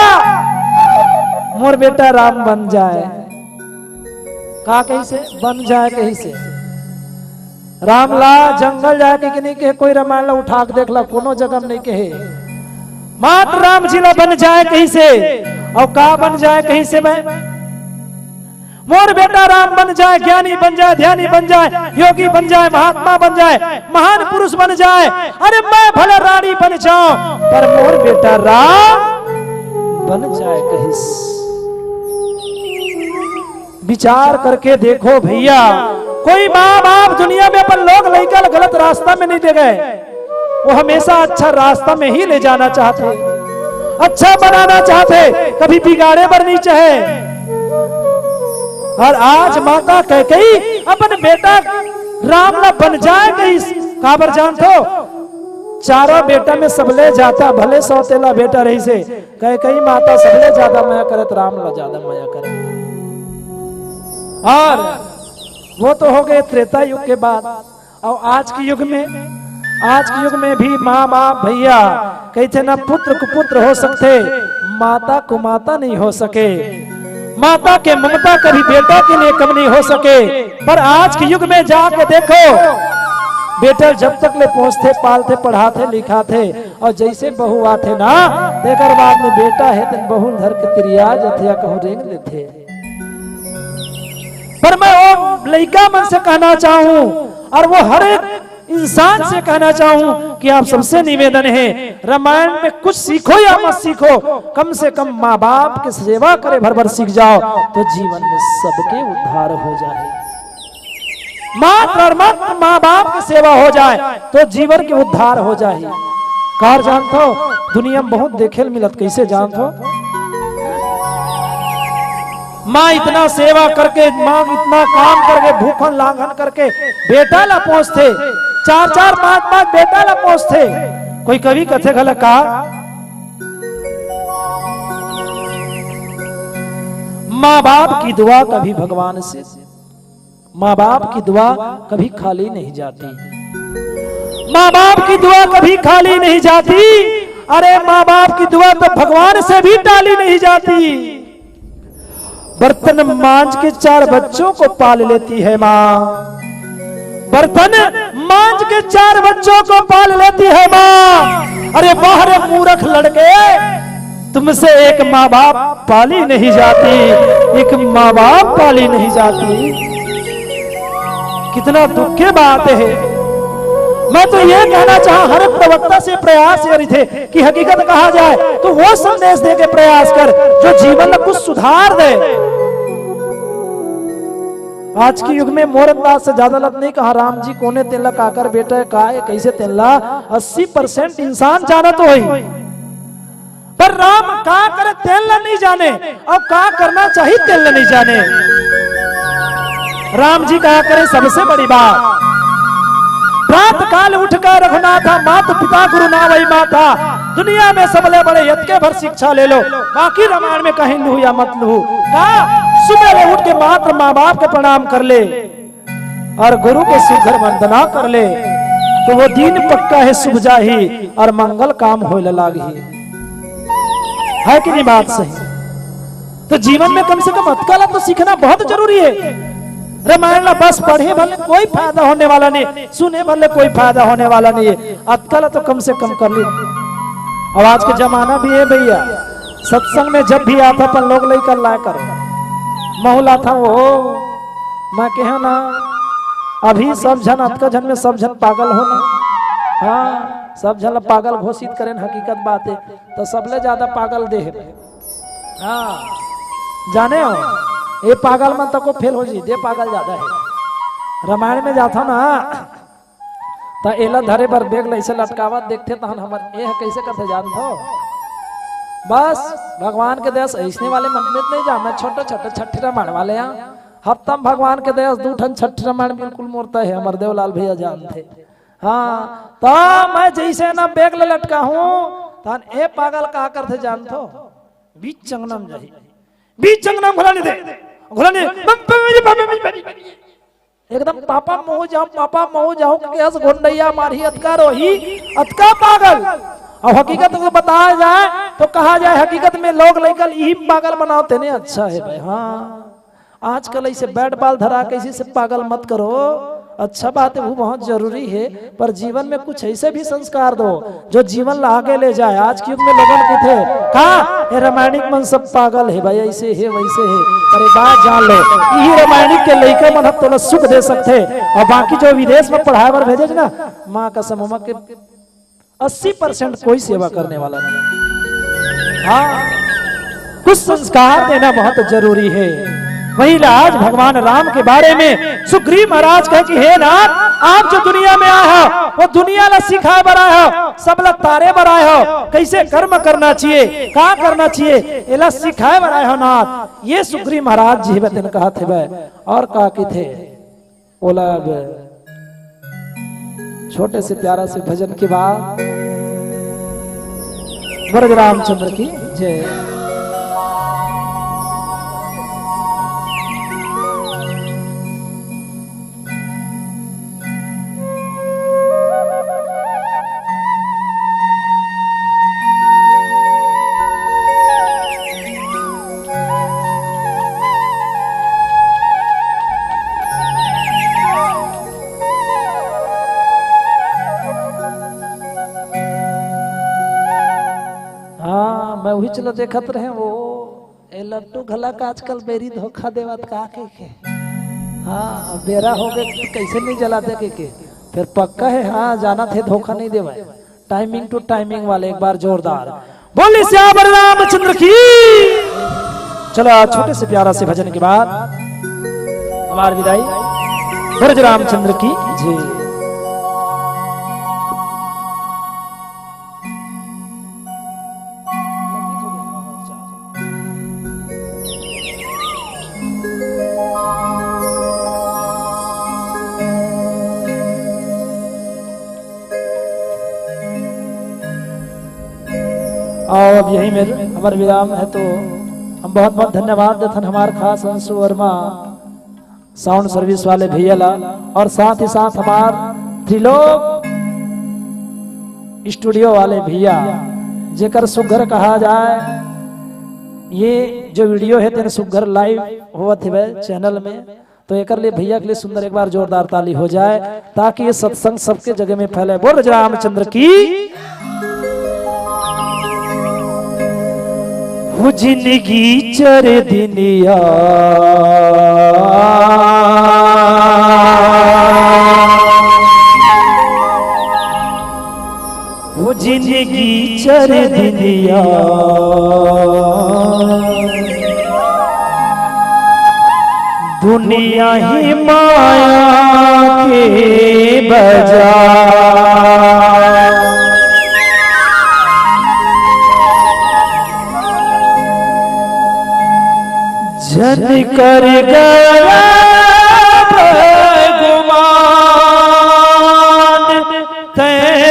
"मोर बेटा राम बन जाए।" का कहिसे? "बन जाए" कहिसे। राम ला जंगल जाए के नहीं कहे, कोई रामायण ला उठा के देख ला, कोनो जगह में नहीं कहे। मात्र राम जी ला "बन जाए" कहिसे। और का बन जाए कहिसे बे? "मोर बेटा राम बन जाए, ज्ञानी बन जाए, ध्यानी बन जाए, योगी बन जाए, महात्मा बन जाए, महान पुरुष बन जाए, अरे मैं भले रानी बन जाऊं, पर मोर बेटा राम बन जाए" कहिस। विचार करके देखो भैया, कोई माँ बाप दुनिया में अपन लोग लइका ल गलत रास्ता में नहीं ले गए, वो हमेशा अच्छा रास्ता में ही ले जाना चाहते, अच्छा बनाना चाहते, कभी बिगाड़े बर नहीं चाहे। और आज माता कैकेयी अपन बेटा राम ला "बन जाए" कहिस, काबर जानथो? चारों बेटा में सबले ज्यादा, भले सौतेला बेटा रहिसे, कैकेयी माता सबले ज्यादा मया करत, राम ला ज्यादा मया करत। और वो तो हो गए त्रेता युग के बात। और आज के युग में, आज के युग में भी माँ बाप भैया कहिथे ना, पुत्र कुपुत्र हो सकथे, माता कुमाता नहीं हो सके। माता के ममता कभी बेटा के लिए कम नहीं हो सके। पर आज के युग में जाके देखो, बेटा जब तक ले पोसथे, पालथे, पढ़ाथे, लिखाथे, और जैसे बहू आथे ना, तेकर बाद में बेटा हे तेन बहू ल धर के तिरिया जथे या कहूँ रेंग लेथे। पर मैं वो लइका मन से कहना चाहूँ और वो हर एक इंसान से कहना चाहूँ कि आप सबसे निवेदन है, रामायण में कुछ सीखो या मत सीखो, कम से कम माँ बाप के सेवा करे भर भर सीख जाओ, तो जीवन में सबके उद्धार हो जाए। मात्र और मात्र माँ बाप के सेवा हो जाए तो जीवन के उद्धार हो जाए। कार जानथो, दुनिया में बहुत देखे ल मिलत, कइसे जानथो? माँ इतना सेवा करके, माँ इतना काम करके, भूखन लांघन करके बेटा ला पोसथे, चार चार पांच पांच बेटा ला पोसथे। कोई कवि कथे घला का, माँ बाप की दुआ कभी भगवान से, माँ बाप की दुआ कभी खाली नहीं जाती, माँ बाप की दुआ कभी खाली नहीं जाती। अरे, माँ बाप की दुआ तो भगवान से भी टाली नहीं जाती। बर्तन मांज के चार बच्चों को पाल लेती है माँ, बर्तन मांज के चार बच्चों को पाल लेती है माँ। अरे, बाहर मूर्ख लड़के, तुमसे एक माँ बाप पाली नहीं जाती, एक माँ बाप पाली नहीं जाती। कितना दुख की बात है। मैं तो ये कहना चाहा, हर एक प्रवक्ता से प्रयास करी थे कि हकीकत कहा जाए तो वो संदेश दे के प्रयास कर जो जीवन में कुछ सुधार दे। आज के युग में मोर अंदाज से ज्यादा लत नहीं कहा, राम जी कोने तेला काकर बेटा है, का है, कैसे तेला अस्सी परसेंट इंसान जानत होही। पर राम का करे तेल ला नहीं जाने, अउ का करना चाहिए तेल ला नहीं जाने। राम जी का करे सबसे बड़ी बात, प्रात काल उठ कर रघुनाथा, मात पिता गुरु ना वही माता। दुनिया में सबले बड़े यतके भर शिक्षा ले लो, बाकी रामायण में कहीं लूहू या मत लूहू। का सुबह ले उठ के मात्र माँ बाप के प्रणाम कर ले, अउ गुरु के सुघर वंदना कर ले, तो वो दिन पक्का है शुभ जाही अउ मंगल काम होए ला लागही। है कि नहीं बात सही? तो जीवन में कम से कम अतका ला तो सीखना बहुत जरूरी है। रामायण ला बस पढ़े भर ले कोई फायदा होने वाला नहीं, सुने भर ले कोई फायदा होने वाला नहीं है। अतका ला तो कम से कम कर ली। अब आज के जमाना भी है भैया, सत्संग में जब भी आता अपन लोग लइका ला करो, महू लाथा वो मैं कहे ना, अभी सब झन, अतका झन में सब झन पागल हो ना। हाँ, सब झन ला पागल घोषित करें, हकीकत बात है। तो सबले ज्यादा पागल दे हे। हाँ, जाने हो, ये पागल मन तको फेल हो जी, दे पागल ज्यादा है। रामायण में जाथा ना, त एला धरे बर बेग ल अइसे लटकावत देखथे, तहन हमर एह कइसे करथे जानथो? बस, भगवान के दया से अइसने वाले मन में नहीं जाना, छोटे-छोटे छठ रामायण वाले हैं। हफ्ता में भगवान के दया से दू ठन छठ रामायण बिल्कुल मोर तय है, हमर देवलाल भैया जानथे। हाँ, त मैं जइसे ना बेग ल लटकाहूं, तहन ए पागल का करथे जानथो? बीच अंगना में जाही, बीच अंगना में घुला नहीं दे, घुला नहीं दे। एकदम पापा महू जाहूं, पापा महू जाहूं, के अस गोंडैया मारही, अतका रोही, अतका पागल। अब हकीकत को बताया जाए तो कहा जाए, हकीकत में लोग लइका ल इही पागल बनाओ, तेने अच्छा है भाई। हाँ, आजकल ऐसे बैट बॉल धरा के इसी से पागल मत करो। अच्छा बात है, वो बहुत जरूरी है, पर जीवन में कुछ ऐसे भी संस्कार दो जो जीवन ला आगे ले जाए। आज के युग में लोगन कथे, "का ए रामायणिक मन सब पागल है भाई, ऐसे है, वैसे है।" अरे बात जान लो, इही रामायणिक के लइका मन ह तोला सुख दे सकथे, अउ बाकी जो विदेश में पढ़ाए बर भेजे ना, माँ कसम, ओमा के अस्सी परसेंट कोई सेवा करने वाला नहीं। हाँ, कुछ संस्कार देना बहुत जरूरी है। वही ला आज भगवान राम के बारे में सुग्रीव महाराज कहे कि हे नाथ, आप जो दुनिया में आए हो, वो दुनिया ला सिखाए बर आए हो, सब ला तारे बर आए हो, कैसे कर्म करना चाहिए, का करना चाहिए, एला सिखाए बर आए हो नाथ। ये सुग्रीव महाराज जी बतन कहा थे वह, और का की थे। ओला अब छोटे से प्यारा से भजन के बाद ब्रज रामचंद्र की जय। हाँ, मैं उही चला देखत रहे, वो ए लट्टू घला का आजकल बेरी धोखा देवत का के, के? हाँ, बेरा हो गए तो कैसे नहीं जला दे के, के? फिर पक्का है, हाँ, जाना थे धोखा नहीं देवे। टाइमिंग टू टाइमिंग वाले, एक बार जोरदार बोले सियावर रामचंद्र की। चलो, आज छोटे से प्यारा से भजन के बाद हमारी विदाई। ब्रज रामचंद्र की जय। अब यही मेर हमर विराम हे, तो हम बहुत बहुत धन्यवाद देथन हमार खास अंशु वर्मा साउंड सर्विस वाले भैया ला, और साथ ही साथ हमार त्रिलोक स्टूडियो वाले भैया, जेकर सुघर कहा जाए, ये जो वीडियो हे तेन सुघर लाइव होवत हवे चैनल में, तो एकर लिए भैया के लिए सुंदर एक बार जोरदार ताली हो जाए, ताकि ये सत्संग सबके जगह में फैले। बोल रामचंद्र की। हो जिंदगी चर दिनिया, हो जिंदगी चर दिनिया, दुनिया ही माया के बजार। जन कर गरब गुमान तैं,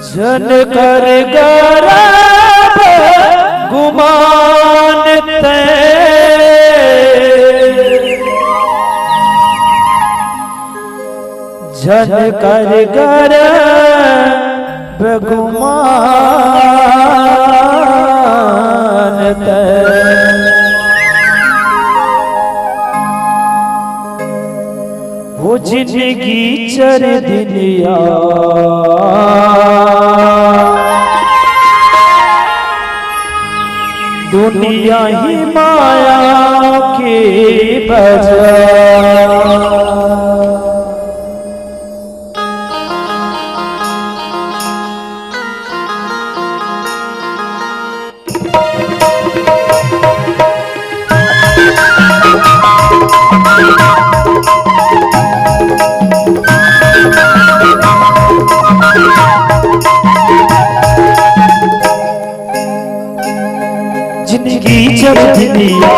जन कर गरब गुमान तैं, जन कर गरब गुमान तैं। हो जिंदगी चर दिनिया, दुनिया ही माया के बजार। जिंदगी चर दिनिया,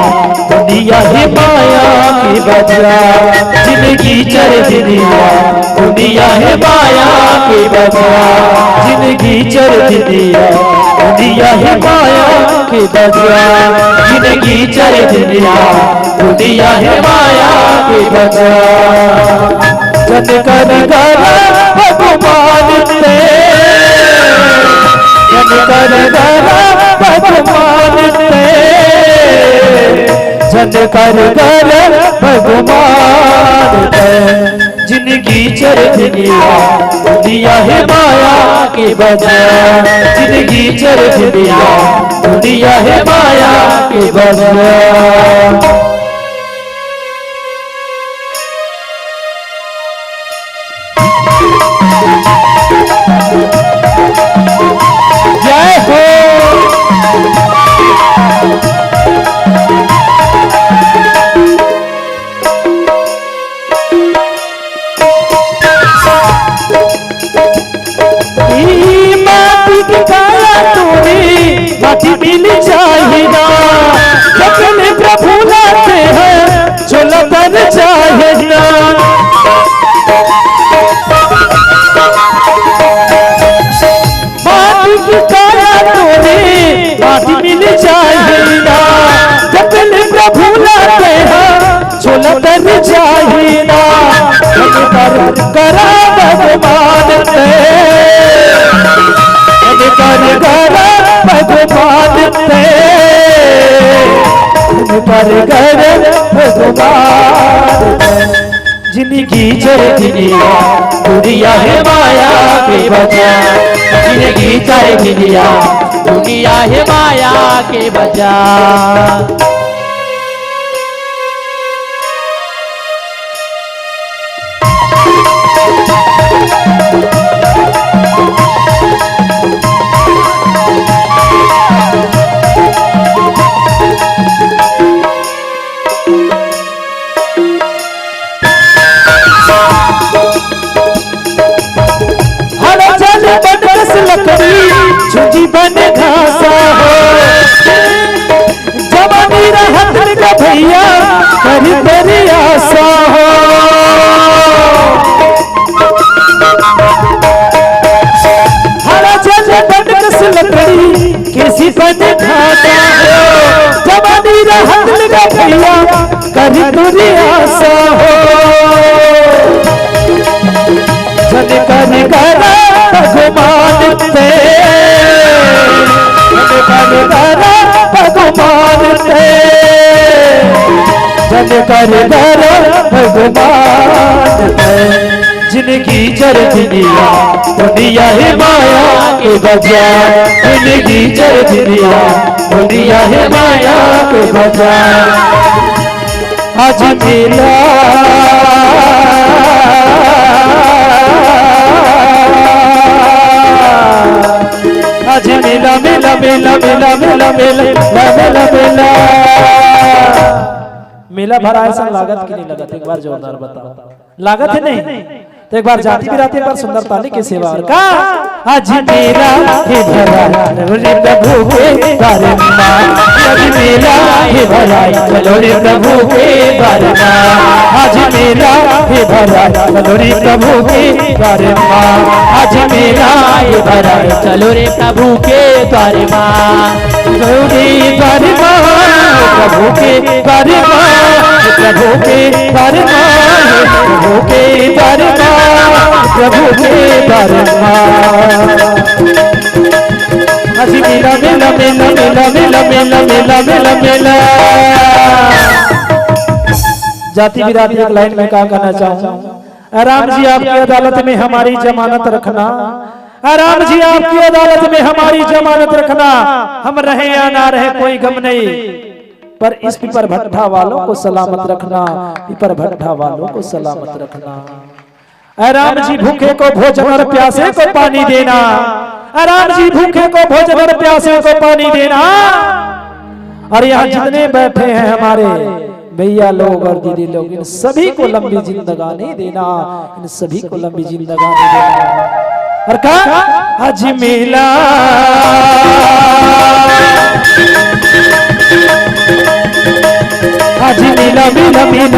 दुनिया हे माया के बजार। जिंदगी चर दिनिया, दुनिया हे माया के बजार। जिंदगी चर दिनिया, दुनिया हे माया के बजार। जिंदगी चर दिनिया, दुनिया हे माया के बजार। जन कर गरब गुमान तैं, जन कर गरब गुमान तैं, जन कर गरब गुमान तैं। जिंदगी चर दिनिया, दुनिया हे माया के बजार। जिंदगी चर दिनिया, दुनिया हे माया के बजार। जय हो। ई माटी के काया तोरे, माटी मिल जाही ना। जखन प्रभु लाते हैं, झोला तर जाहे ना। माटी के काया तोरे, माटी मिल जाही ना। जखन प्रभु लाते हैं, झोला तर जाही ना। जन कर गरब गुमान तैं, जन कर गरब गुमान तैं, जन कर गरब गुमान तैं। जिंदगी चर दिनिया, दुनिया हे माया के बजार। जिंदगी चर दिनिया, दुनिया हे माया के बजार। हर जल बन कस लकड़ी, झुकी बन घासा हो। जवानी कन खाता हो, जवानी रहत में भैया, करी तुरी आशा हो। जन कर करा भगवान ते, जन कर करा भगवान ते, जन कर करा भगवान ते। जिनगी चर दुनिया, दुनिया है माया के बाजार। जिनगी चर दुनिया, दुनिया है माया के बाजार। आज मेला, आज मेला, मेला, मेला। मेला भरा ऐसा लागत कि नहीं लागत? एक बार जोरदार बताओ। लागत है नहीं? तो एक बार जाति बिराती पर सुंदर ताली के सेवा और का। आज मेला हे भरा, बोले प्रभु के द्वार मा। आज मेला हे भरा, चलो रे प्रभु के द्वार मा। आज मेला हे भरा, चलो रे प्रभु के द्वार मा। आज मेला हे भरा, चलो रे प्रभु के द्वार मा। चलो रे द्वार मा, प्रभु के द्वार मा, प्रभु के द्वार मा, प्रभु के द्वार मा, प्रभु के द्वार मा। आज मेला, मेला, मेला। जाति बिराती एक लाइन में का कहना चाहूँ, राम जी आपकी अदालत में हमारी जमानत रखना, राम जी आपकी अदालत में हमारी जमानत रखना, हम रहे या ना रहे कोई गम नहीं, पर इस पिपर भट्ठा वालों को सलामत रखना, पिपर भट्ठा वालों को सलामत रखना। ऐ राम जी, भूखे को भोजन और प्यासे को पानी देना। ऐ राम जी, भूखे को भोजन और प्यासे को पानी देना। और यहाँ जितने बैठे हैं हमारे भैया लोग और दीदी लोग, इन सभी को लंबी जिंदगानी देना, इन सभी को लंबी जिंदगानी देना। और का? आज मेला, आज मेला, मेला, मेला।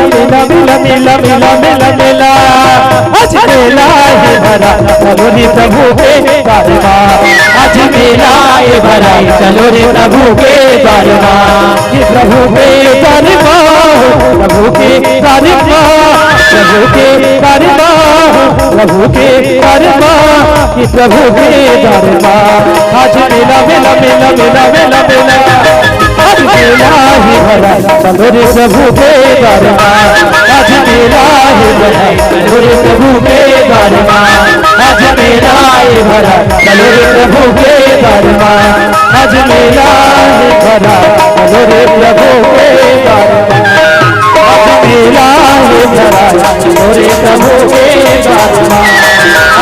आज मेला हे भरा, चलो रे प्रभु के द्वार मा। आज मेला हे भरा, चलो रे प्रभु के द्वार मा। ये प्रभु के द्वार मा, प्रभु के द्वार मा, प्रभु के द्वार मा, प्रभु के द्वार मा, ये प्रभु के द्वार मा। आज मेला, मेला, मेला। आज मेला हे भरा, चलो रे प्रभु के द्वार मा। आज मेला हे भरा, चलो रे प्रभु के द्वार मा। आज मेला हे भरा, चलो रे प्रभु के द्वार मा। आज मेला हे भरा, चलो रे प्रभु के द्वार मा। आज मेला हे भरा, चलो रे प्रभु के द्वार मा।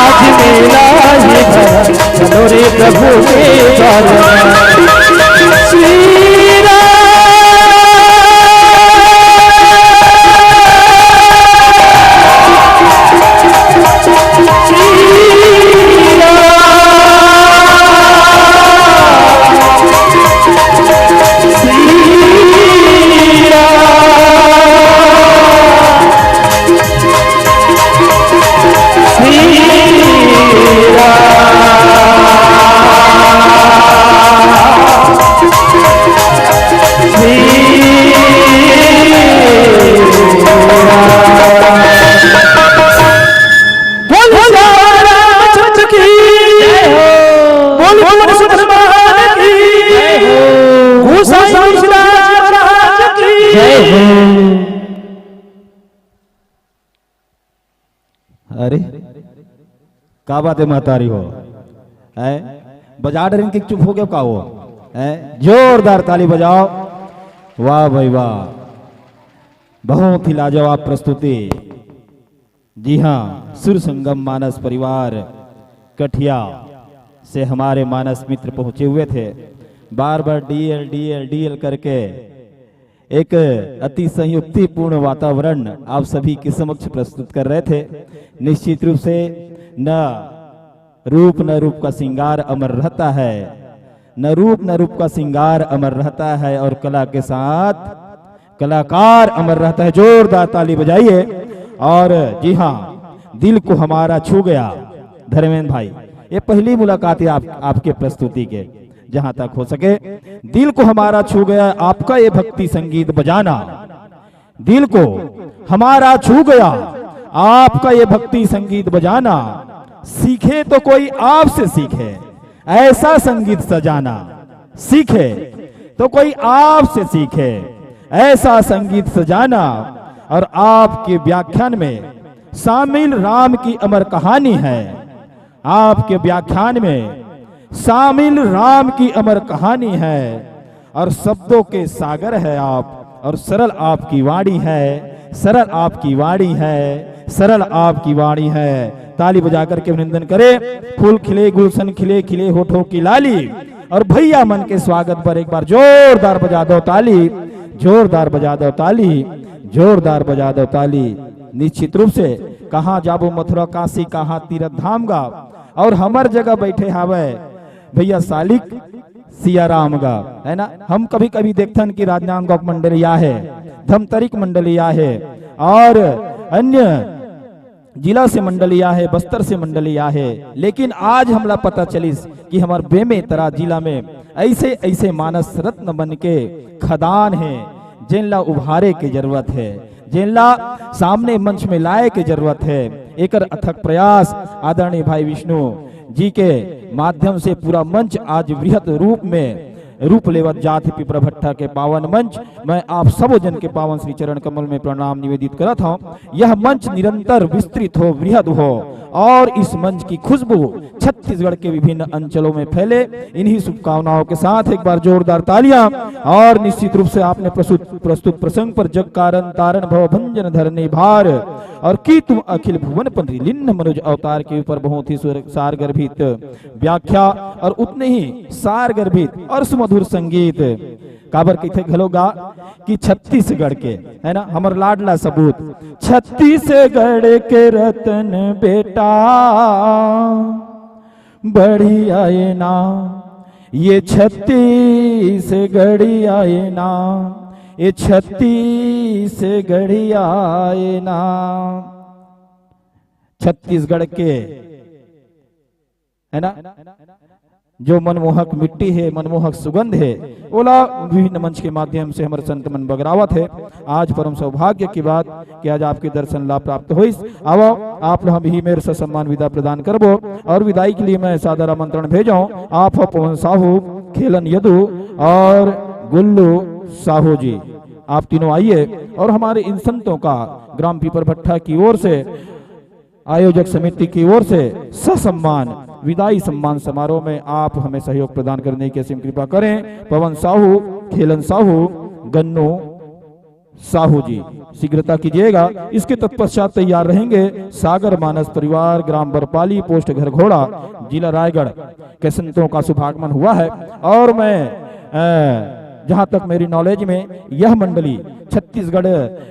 आज मेला हे भरा, चलो रे प्रभु के द्वार मा। श्री राम। बोल बोल रामचंद्र की जय हो। बोल बोल सुंदर भगवान की जय हो। गोसाई तुलसीदास महाराज की जय हो। अरे, का बात है महतारी हो? हैं? बजा डरिन कि चुप हो गया का हो? हैं? जोरदार ताली बजाओ। वाह भाई वाह, बहुत ही लाजवाब प्रस्तुति। जी हाँ, सुर संगम मानस परिवार कठिया से हमारे मानस मित्र पहुंचे हुए थे। बार बार डीएल डीएल डीएल करके एक अति संयुक्तिपूर्ण वातावरण आप सभी के समक्ष प्रस्तुत कर रहे थे। निश्चित रूप से न रूप न रूप का श्रृंगार अमर रहता है, न रूप न रूप का श्रृंगार अमर रहता है, और कला के साथ कलाकार अमर रहता है। जोरदार ताली बजाइए। और जी हाँ, दिल को हमारा छू गया धर्मेंद्र भाई, ये पहली मुलाकात है आप, आपके प्रस्तुति के। जहां तक हो सके, दिल को हमारा छू गया आपका ये भक्ति संगीत बजाना। दिल को हमारा छू गया आपका ये भक्ति संगीत बजाना। सीखे तो कोई आपसे सीखे ऐसा संगीत सजाना। सीखे तो कोई आपसे सीखे ऐसा संगीत सजाना। और आपके व्याख्यान में शामिल राम की अमर कहानी है। आपके व्याख्यान में शामिल राम की अमर कहानी है। और शब्दों के सागर है आप, और सरल आपकी वाणी है, सरल आपकी वाणी है, सरल आपकी वाणी है। ताली बजा करके अभिनंदन करें। फूल खिले, गुलशन खिले, खिले होठों की लाली। और भैया मन के स्वागत पर एक बार जोरदार बजा दो ताली, जोरदार बजा दो ताली, जोरदार बजा दो ताली। निश्चित रूप से कहाँ जाबो मथुरा काशी, कहाँ तीरथ धाम गा, और हमर जगह बैठे हावय भैया सालिक सिया राम गा, है ना। हम कभी कभी देखथन कि राजनांदगांव मंडली आहे, धमतरी के मंडली आहे, और अन्य जिला से मंडली आहे, बस्तर से मंडली आहे, लेकिन आज हमला पता चलिस कि हमर बेमेतरा जिला में ऐसे ऐसे मानस रत्न बन के खदान है, जेन ला उभारे के जरूरत है, जेन ला सामने मंच में लाए के जरूरत है। एकर अथक प्रयास आदरणीय भाई विष्णु जी के माध्यम से पूरा मंच आज वृहत रूप में रूप लेवत जात हे। पिपरा भट्टा के पावन मंच, मैं आप सबो जन के पावन श्री चरण कमल में प्रणाम निवेदित करत हूँ। यह मंच निरंतर विस्तृत हो, वृहद हो और इस मंच की खुशबू छत्तीसगढ़ के विभिन्न अंचलों में फैले। इन्हीं शुभकामनाओं के साथ एक बार जोरदार तालियां। और निश्चित रूप से आपने प्रस्तुत, प्रस्तुत प्रसंग पर जग कारण तारण भव भंजन धरनी भार और की तुम अखिल भुवन पंडरी लिन्न मनुज अवतार के ऊपर बहुत ही सुर-, सारगर्भित व्याख्या और उतने ही सारगर्भित और सुमधुर संगीत। काबर कहिथे घलो गा कि छत्तीसगढ़ के, है ना, हमर लाडला सपूत, छत्तीसगढ़ के रतन बेटा बढ़िया ये ना, ये छत्तीसगढ़िया ये ना, ये छत्तीसगढ़िया ये ना। छत्तीसगढ़ के, है ना, जो मनमोहक मिट्टी है, मनमोहक सुगंध है, ओला विभिन्न मंच के माध्यम से हमर संत मन बगरावत है। आज परम सौभाग्य की बात कि आज आपके दर्शन लाभ प्राप्त होइस। आवो, आप लोग हम ही मेरे ससम्मान विदा प्रदान करबो और विदाई के लिए मैं सादर आमंत्रण भेजो। आप हो पवन साहू, खेलन यदु और गुल्लू साहू जी, आप तीनों आइए और हमारे इन संतों का ग्राम पीपर भट्टा की ओर से, आयोजक समिति की ओर से ससम्मान विदाई सम्मान समारोह में आप हमें सहयोग प्रदान करने की असीम कृपा करें। पवन साहू, खेलन साहू, गन्नू साहू जी, शीघ्रता कीजिएगा। इसके तत्पश्चात तैयार रहेंगे सागर मानस परिवार, ग्राम बरपाली, पोस्ट घरघोड़ा, जिला रायगढ़ के संतों का शुभागमन हुआ है। और मैं, अ, जहां तक मेरी नॉलेज में यह मंडली छत्तीसगढ़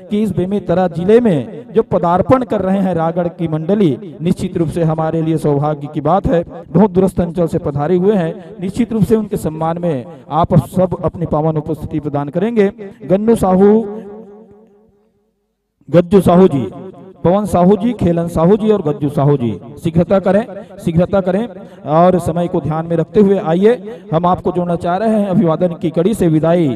के इस बेमेतरा जिले में जो पदार्पण कर रहे हैं रायगढ़ की मंडली, निश्चित रूप से हमारे लिए सौभाग्य की बात है। बहुत दूरस्थ अंचल से पधारे हुए हैं, निश्चित रूप से उनके सम्मान में आप सब अपनी पावन उपस्थिति प्रदान करेंगे। गन्नू साहू, गज्जू साहू जी, पवन साहू जी, खेलन साहू जी और गज्जू साहू जी, शीघ्रता करें, शीघ्रता करें और समय को ध्यान में रखते हुए आइए। हम आपको जोड़ना चाह रहे हैं अभिवादन की कड़ी से विदाई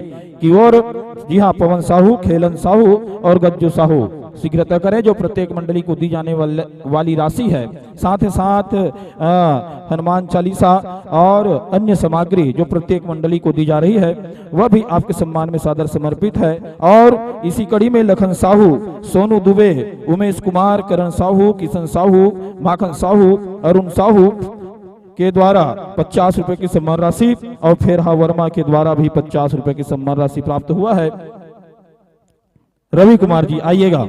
की ओर। जी हाँ, पवन साहू, खेलन साहू और गज्जू साहू, शीघ्रता करें। जो प्रत्येक मंडली को दी जाने वाले, वाली राशि है, साथ ही साथ, अ, हनुमान चालीसा और अन्य सामग्री जो प्रत्येक मंडली को दी जा रही है, वह भी आपके सम्मान में सादर समर्पित है। और इसी कड़ी में लखन साहू, सोनू दुबे, उमेश कुमार, करण साहू, किशन साहू, माखन साहू, अरुण साहू के द्वारा पचास रुपए की सम्मान राशि और फेरहा वर्मा के द्वारा भी पचास रुपए की सम्मान राशि प्राप्त हुआ है। रवि कुमार जी, आइएगा,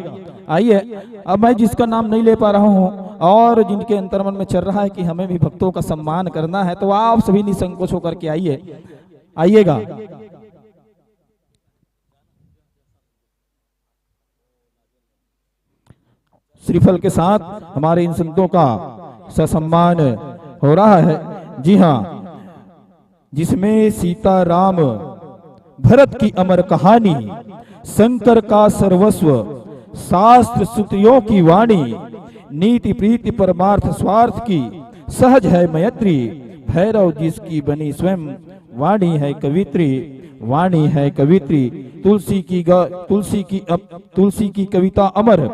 आइए। अब मैं जिसका नाम नहीं ले पा रहा हूँ और जिनके अंतर्मन में चल रहा है कि हमें भी भक्तों का सम्मान करना है, तो आप सभी निसंकोच होकर के आइए, आइएगा। श्रीफल के साथ हमारे इन संतों का ससम्मान हो रहा है। जी हाँ, जिसमें सीता राम भरत की अमर कहानी, शंकर का सर्वस्व, शास्त्र श्रुतियों की वाणी, नीति प्रीति परमार्थ स्वार्थ की सहज है मैत्री, भैरव जिसकी बनी स्वयं वाणी है कवित्री, वाणी है कवित्री। तुलसी की ग-, तुलसी की अप-, तुलसी की कविता अमर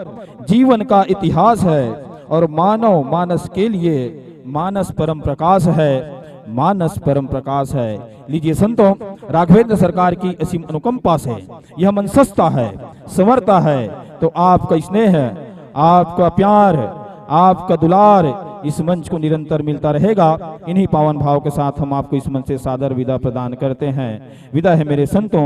जीवन का इतिहास है। और मानव मानस के लिए मानस परम प्रकाश है, मानस परम प्रकाश है। लीजिए संतों, राघवेंद्र सरकार की असीम अनुकंपा से यह मंच सजता है, संवरता है, तो आपका स्नेह, आपका प्यार, आपका दुलार इस मंच को निरंतर मिलता रहेगा। इन्हीं पावन भाव के साथ हम आपको इस मंच से सादर विदा प्रदान करते हैं। विदा है मेरे संतों,